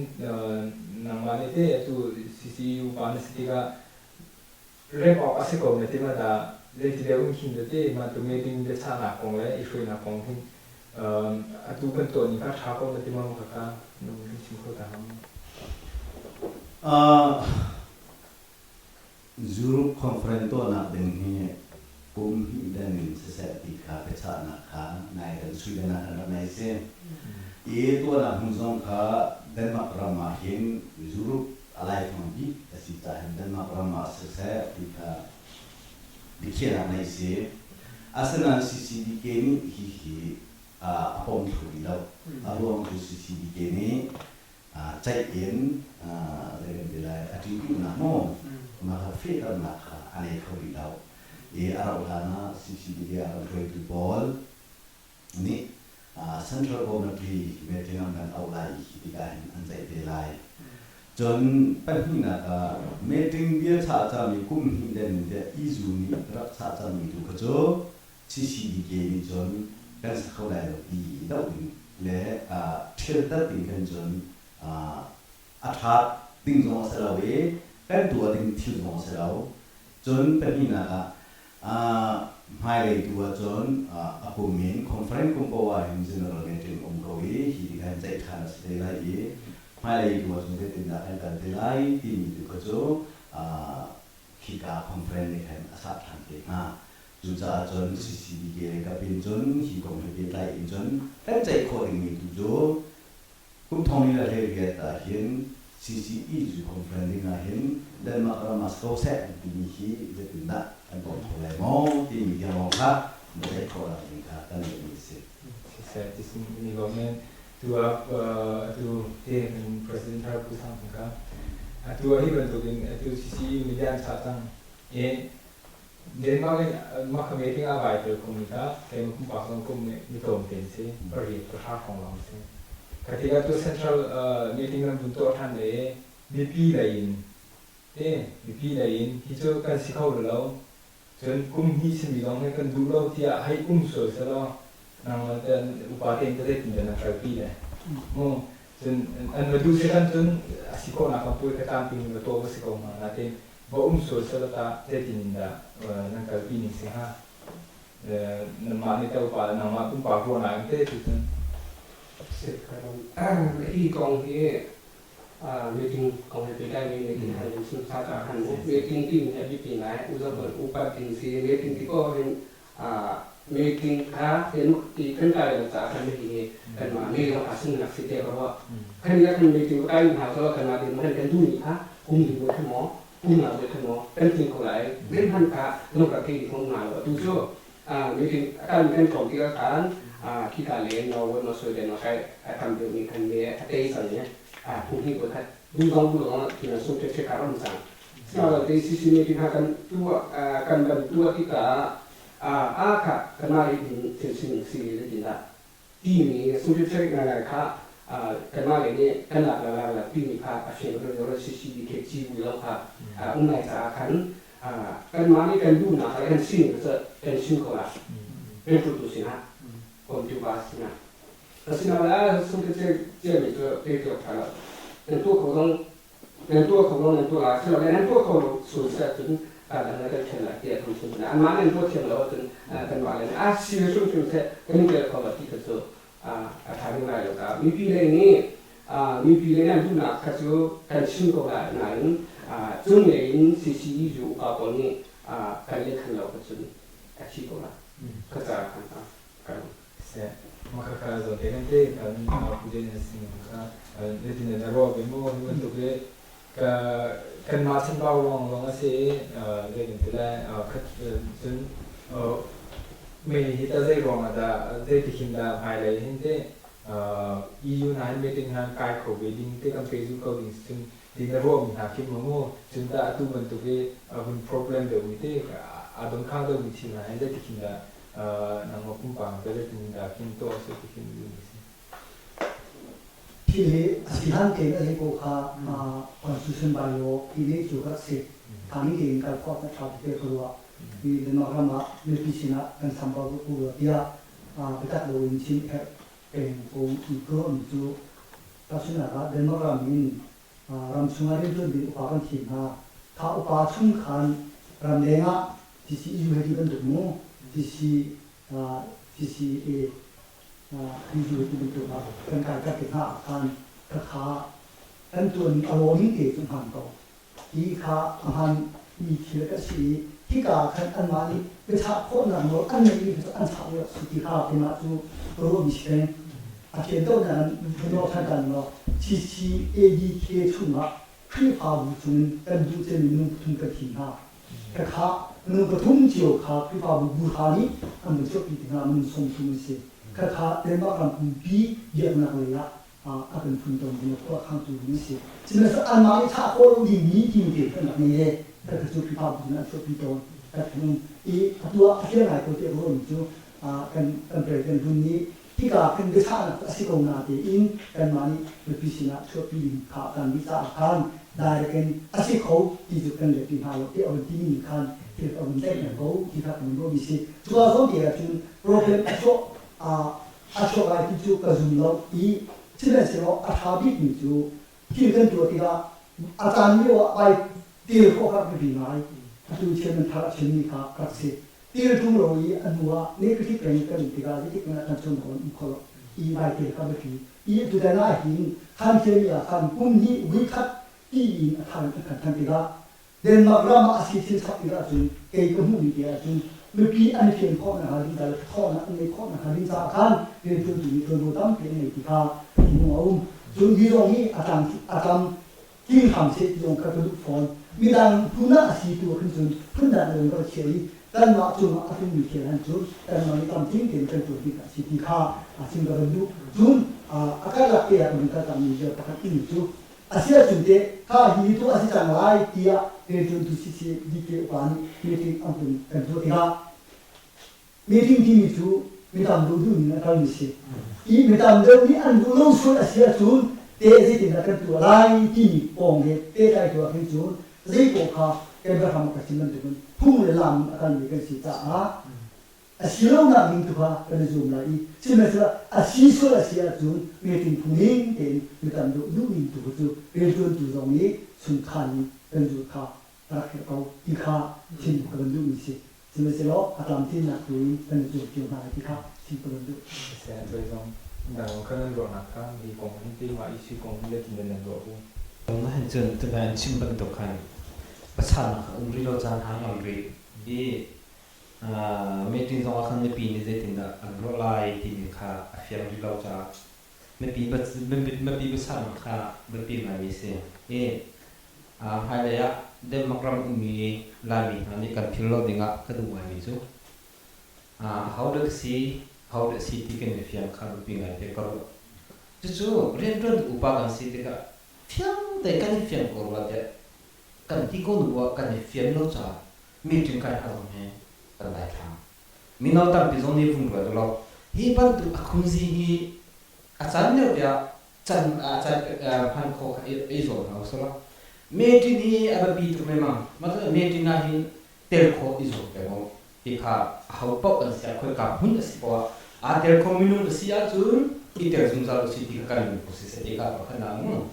nangmah nih teh atu CCEU pa na si tikah remh awk a si ko na ti ma dah zeiti deuh in khin tete mah tu meeting biachahnak kong le i hruainak kong hin atu kan tuah ning kha ṭha ko na ti ma kha kha kan chim kho ta hnga maw? Europe Conference tuahnak ding hi kum hnih dan in siseh ti kha biachahnak kha nai kan Sweden ah kan rak nei si. I tuahnak hmun zong kha Denmark ram ah hin Europe a laifang bik a si caah hin Denmark ram ah siseh ti kha biakhiahnak nei si. Asinain CCDK nih hihi a pom thlu rih lo. A ruang cu CCDK nih ceih in zei kan ti lai a ṭihduhnak maw mah kha fehternak kha a nei kho rih lo. I a rauh hlan ah CCDK a kan hruaitu pawl nih Central Committee meeting an kan auh lai i hi tikah hin an ceih te lai. Cun pahnihnak ah meeting bia chah cangmi kum hnih den in tiah EU nih rak chah cangmi tu kha cu CCDK nih cun kan sa kho lai lo ti i doh ding le ṭhialter ding khan cun a ṭha ding zong a si lo i Kan tuah ding thil zong a si lo. Cun pahnihnak ah hmailei tu ahcun a kum in conference kum poah ah hin general meeting um ko i hi ti khan ceih ṭhan a si te lai i hmailei tu ahcun zeitindah kan kal te lai timi tu kha cu khika conference nih khan a sah ṭhan te hnga. Cucaah cun CCBK le kap in cun hi kong he pehtlai in cun kan ceih khawh dingmi tu cu Kum thong li le 18 ah hin CCE zu conference ding ah hin Denmark ram ah si ko seh an timi hi zeitindah kan bawm kho lai maw timi tiang lawng kha na theih khawh nak ding kha kan duhmi a si. Siseh ti ni lawm men tu ah atu te kan president thar Pu Sang Thang kha atu ah hi bantukin atu CCE media an chah cang i Denmark in mah kha meeting ah vai tel khomi kha keimah pumpak zong kum ni tlawm te an si, pariat pahra hrawng lawng an si. Kha tikah tu central meeting nan vun tuah ṭhan le mipi lei in te mipi lei in hi cu kan si kho lo cun kum hnih simi zong hi kan duh lo tiah hei um sual selaw nangmah te upa tein te zeitin dah nan kalpi le mu cun an va duh si khan cun a si khawhnak kan puai kha tlampi in va tuah va si ko hnga nain Va um sual selaw tah zeitin in dah nan kalpi ning si hnga? Nangmah nih teh upa nangmah pumpak ruahnak in teh tucun. Hi kong hi meeting kong he pehtlai mi meeting hal in chim sa ca khan meeting timi hi a biapi ngai upat ding si meeting ti ko hin meeting kha i kan kai lo caah khan hihi kanmah mi zong aa sungnak si te ka ruah. Khan ya kan meeting ka kai hna so kanmah ding kan kan duh ni kha kum ding kha maw kum nga kha maw kan tling ko lai men han kha nong ka thei ko nga lo atu cu meeting kan kan tlawm ti khan khi ka le Norway ma Sweden ma kai a tam deuh mi khan me a tei cang ne a phung hi ko khat du zong du zong ti na sung che che ka ram cang. Sisi meeting kha kan tuah kan van tuah tikah a kha kanmah lei in thil sining si zeitindah timi sungṭhit ngaingai kha kanmah lei nih kan lak le lak lo timi kha a fiang ro CCBK civui zong kha um lai caah khan kanmah nih kan duhnak le kan sining cu kan chim ko lai rianṭuantu sinah computer sinah asinain sungṭhit ciami cu pek awk ṭha lo nan tuah kho zong Nan tuah kho lo, nan tuah lai. Silole nan tuah kho lo sual si ahcun dang le kan ṭhen lai tiah kan chim. Anmah nih an tuah thiam lo ahcun kanmah le nih a si hrimhrim seh kan i tel kho lo ti kha cu a ṭha ding lai lo caah mipi lei nih mipi lei nan duhnak kha cu kan chim ko lai nain cunglei in CCE zu upa pawl nih kan lehkhan lo kha cun a thi ko lai. Kha caah khan kan Seh, makhakha zawn te kan te kan pu den sin kha zeitin na ruah ve mu hi bantuk hi ka kanmah chanbau lawng lawng a si i zeitin ti lai khat cun mei hi ta zei ruang ah dah zeiti khin dah hmailei hin te EU hna hin meeting hna kai kho ve ding te kan pehzulh ko ding cun ti na ruahmi hna khi maw mu cun tah atu bantuk i hun problem deuhmi te aa donkhang deuhmi thil hna hi zeiti khin dah nangmah pumpak te zeitin dah khin tuah seh ti khin duh mi si? Thil hi a si hlan tein a zei ko kha constitution bylaw ti ne cu ka rak si. Thani tein kal khawh ka ṭha tuk ka ruah. Hi Denmark ram ah mipi sinah kan sambau ko rua tiah biatak loin chim herh peng ko i ka ruahmi cu tahchunhnak ah Denmark ram in ram chungah rianṭuan ding upa kan thim hna. Kha upa chung khan ramleng ah TCU he ti bantuk mu TC TCA EU he ti bantuk ah kan kai ter te hna ah khan khakha kan tuan a rawmi te cu hmaan ko. Hi kha a hmaan mi thil a si i hika ah khan anmah nih biachah khawhnak nawl an ngeihmi cu an chah lio a si ti kha keimah cu ka ruahmi si peng. A fian ko nain Donald Trump kan law CCADK chungah Khrihfabu chungin kan duh cemmi minung pathum kan thim hna. Khakha minung pathum cio kha Khrihfabu bu hra nih an vun chuahpi ti hna minung 30 an si. Khakha Denmark ram pumpi biaknak lei ah a kan funtom ding a khuakhangtu ding an si. Sihmanhsehlaw anmah nih thah khawh lo dingmi timi te kan rak ngei le khakha cu Khrihfabu nih an chuahpi tawn. Kan um i atu ah a fiang ngai ko tiah ka ruahmi cu kan kan president hlun nih Hika kan biachahnak cu a si ko natein kanmah nih mipi sinah chuahpi ding kha kan dih caah khan direct in a si kho ti cu kan let ti hna lo tiah a vun timi nih khan thil a vun tlaih ko ti kha kan vun ruahmi si. Cu ah zawn te ahcun problem a chuah a chuak lai ti cu ka zum lo i sihmanhsehlaw a ṭha bikmi cu thil kan tuah tikah a caan lio ah vai Til khawh kha biapi ngai. Atu chairman thar a chimmi kha a rak si. Til ṭung lo i a hnu ah negative peng kan um tikah zeitik hmanh ah ṭhanchonak lam um kho lo. I vai til kha biapi. I tutan ah hin khan thiami ah khan kum hnih voikhat ti in a thar in an kan thanh tikah Denmark ram ah a si thil chap tikah cun kei ka hmuhmi te ahcun mipi an i fian khawh nakhnga ding ca le thawhnak an ngeih khawh nakhnga ding caah khan rianṭuantu nih ṭuanvo tampi an ngei ti kha ka thinlung a um. Cun hi zong hi a tlam a tlam tling hram seh ti zong kha ka duh fawn. Midang hmun ah a si tu ah khin cun phundang in ka chiah i kanmah cungah a tlungmi thil han cu kanmah nih tlamtling tein kan ṭuan ding a si ti kha a chim ka van duh. Cun a karlak te ah ka vun kal cangmi bia pakhat timi cu Asiahcun teh kha hi tuah a si cang lai tiah rianṭuantu CCDK upa nih meeting an hun kan tuah tikah meeting timi cu mi tam deuh duhning a kalmi si. I mi tam deuh nih an duh lo sual a si ahcun teh zeitindah kan tuah lai timi kong he pehtlai tuah hin cun zei paoh kha kan biahram a ka chim bantukin phung le lam in a kalmi kan si caah A si lonak ding tu kha kan i zuam lai i sihmanhsehlaw a si sual a si ahcun meeting phungning tein mi tam deuh duhning tu kha cu rianṭuantu zong nih chungkhar nih kan zulh kha a rak herh ko ti kha chim ka van duhmi si. Sihmanhsehlaw a tlamtlinnak tu in kan i zuam cio hna lai ti kha chim ka van duh. Asian toi zong dang kha nan ruahnak kha hi kong hin te mah issue kong hin zeitin dah nan ruah bu? Na hin cun tuna in chim bantuk khan pasal a um rih lo caan hang am rih i Meeting zongah khan mipi nih zeitindah an ruah lai timi kha a fiang rih lo caah mipi biachaihnak kha biapi ngaimi a si. I hmailei ah Denmark ram ummi Laimi hna nih kan philh lo dingah ka duh ngaimi cu ahodah ka si, ahodah si ti kan i fiang kha biapi ngai te ka ruah. Cucu rianṭuan upa kan si tikah fiang tein kan i fiang ko rua tiah kan ti ko nu ah kan i fian lo caah meeting kai hna zong hi kan daithlang. Mino tampi zong nih vung ruat ulaw hi bantuk a khumzi hi a can deuh tiah can a can hman khawh kha i zuam hna usih law meeting hi a biapi tuk lengmang. Mah meeting ah hin tel khawh i zuam peng u. Hi kha aho paoh kan si ah khoika hmun a si poah aa tel kho minung a si ahcun i tel zungzal usih ti kha kan lungput siseh ti kha pakhat nak mu.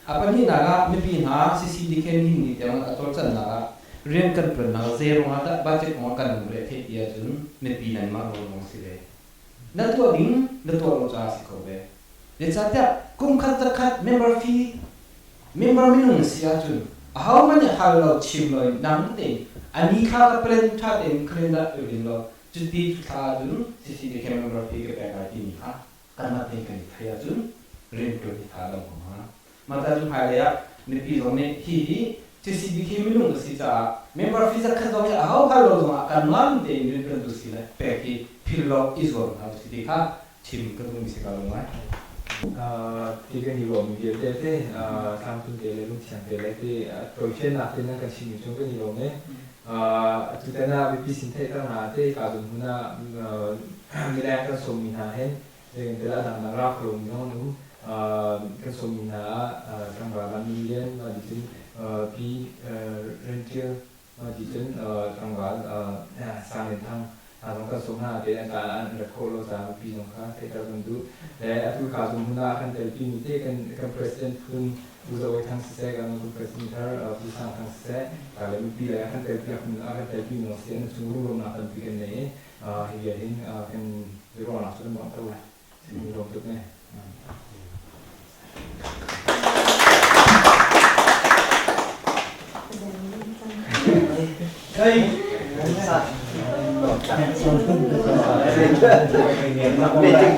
A pahnihnak ah mipi hna CCDK nihin ni tiang a cawlcanghnak ah rian kan ṭuannak zei ruangah dah budget kong ah kan lungre a theih ti ahcun mipi nanmah ruang lawng si ve. Na tuah ding na tuah lo caah si kho ve. Zeicahtiah kum khat zakhat member fee member minung na si ahcun ahohmanh nih hal lo chim lo in nang tein a ni thla ka plan ṭha tein calendar i rin law cuti cu thla ahcun CCDK member fee ka pek lai timi kha kanmah tein kan i theih ahcun rianṭuan hi tha a dam ko hnga. Mah ta cu hmailei ah mipi zong nih hi hi CCBK minung ka si caah member fee zakhat zong hi aho hal lo zongah kanmah tein rianṭuantu si le pek hi philh lo i zuam hna usih ti kha chim ka duhmi si ko lo ngai. Ti kan i ruahmi vialte te tlangtun te le lungthiang te le ti tawifiannak te nan kan chimmi cung kan i lawm i atutan ah mipi sin theihternak te ka zun hmun ah mileng kan sawmmi hna hin zeitin a dangdang ra kho lomi zong an um. Kan sawmmi hna ah tlangval Van Nun Lian, mah ti cun Pi Ren Ṭial, mah ti cun tlangval Sang Lian Thang hna zong kan sawm hna. Te an an rat khawh lo caah mipi zong kha theihter kan duh. Le atu ka zung hmun ah kan telpimi te kan president phun Pu Zo Awi Thang siseh, kan president thar Pu Sang Thang siseh, le mipi le kan telpiak hmun ah kan telpimi zong si an chung rumnak tampi kan nei i hi vial hin kan biaruahnak cu kan bangh ko lai. Mi lawm tuk ne. Hey. Meeting.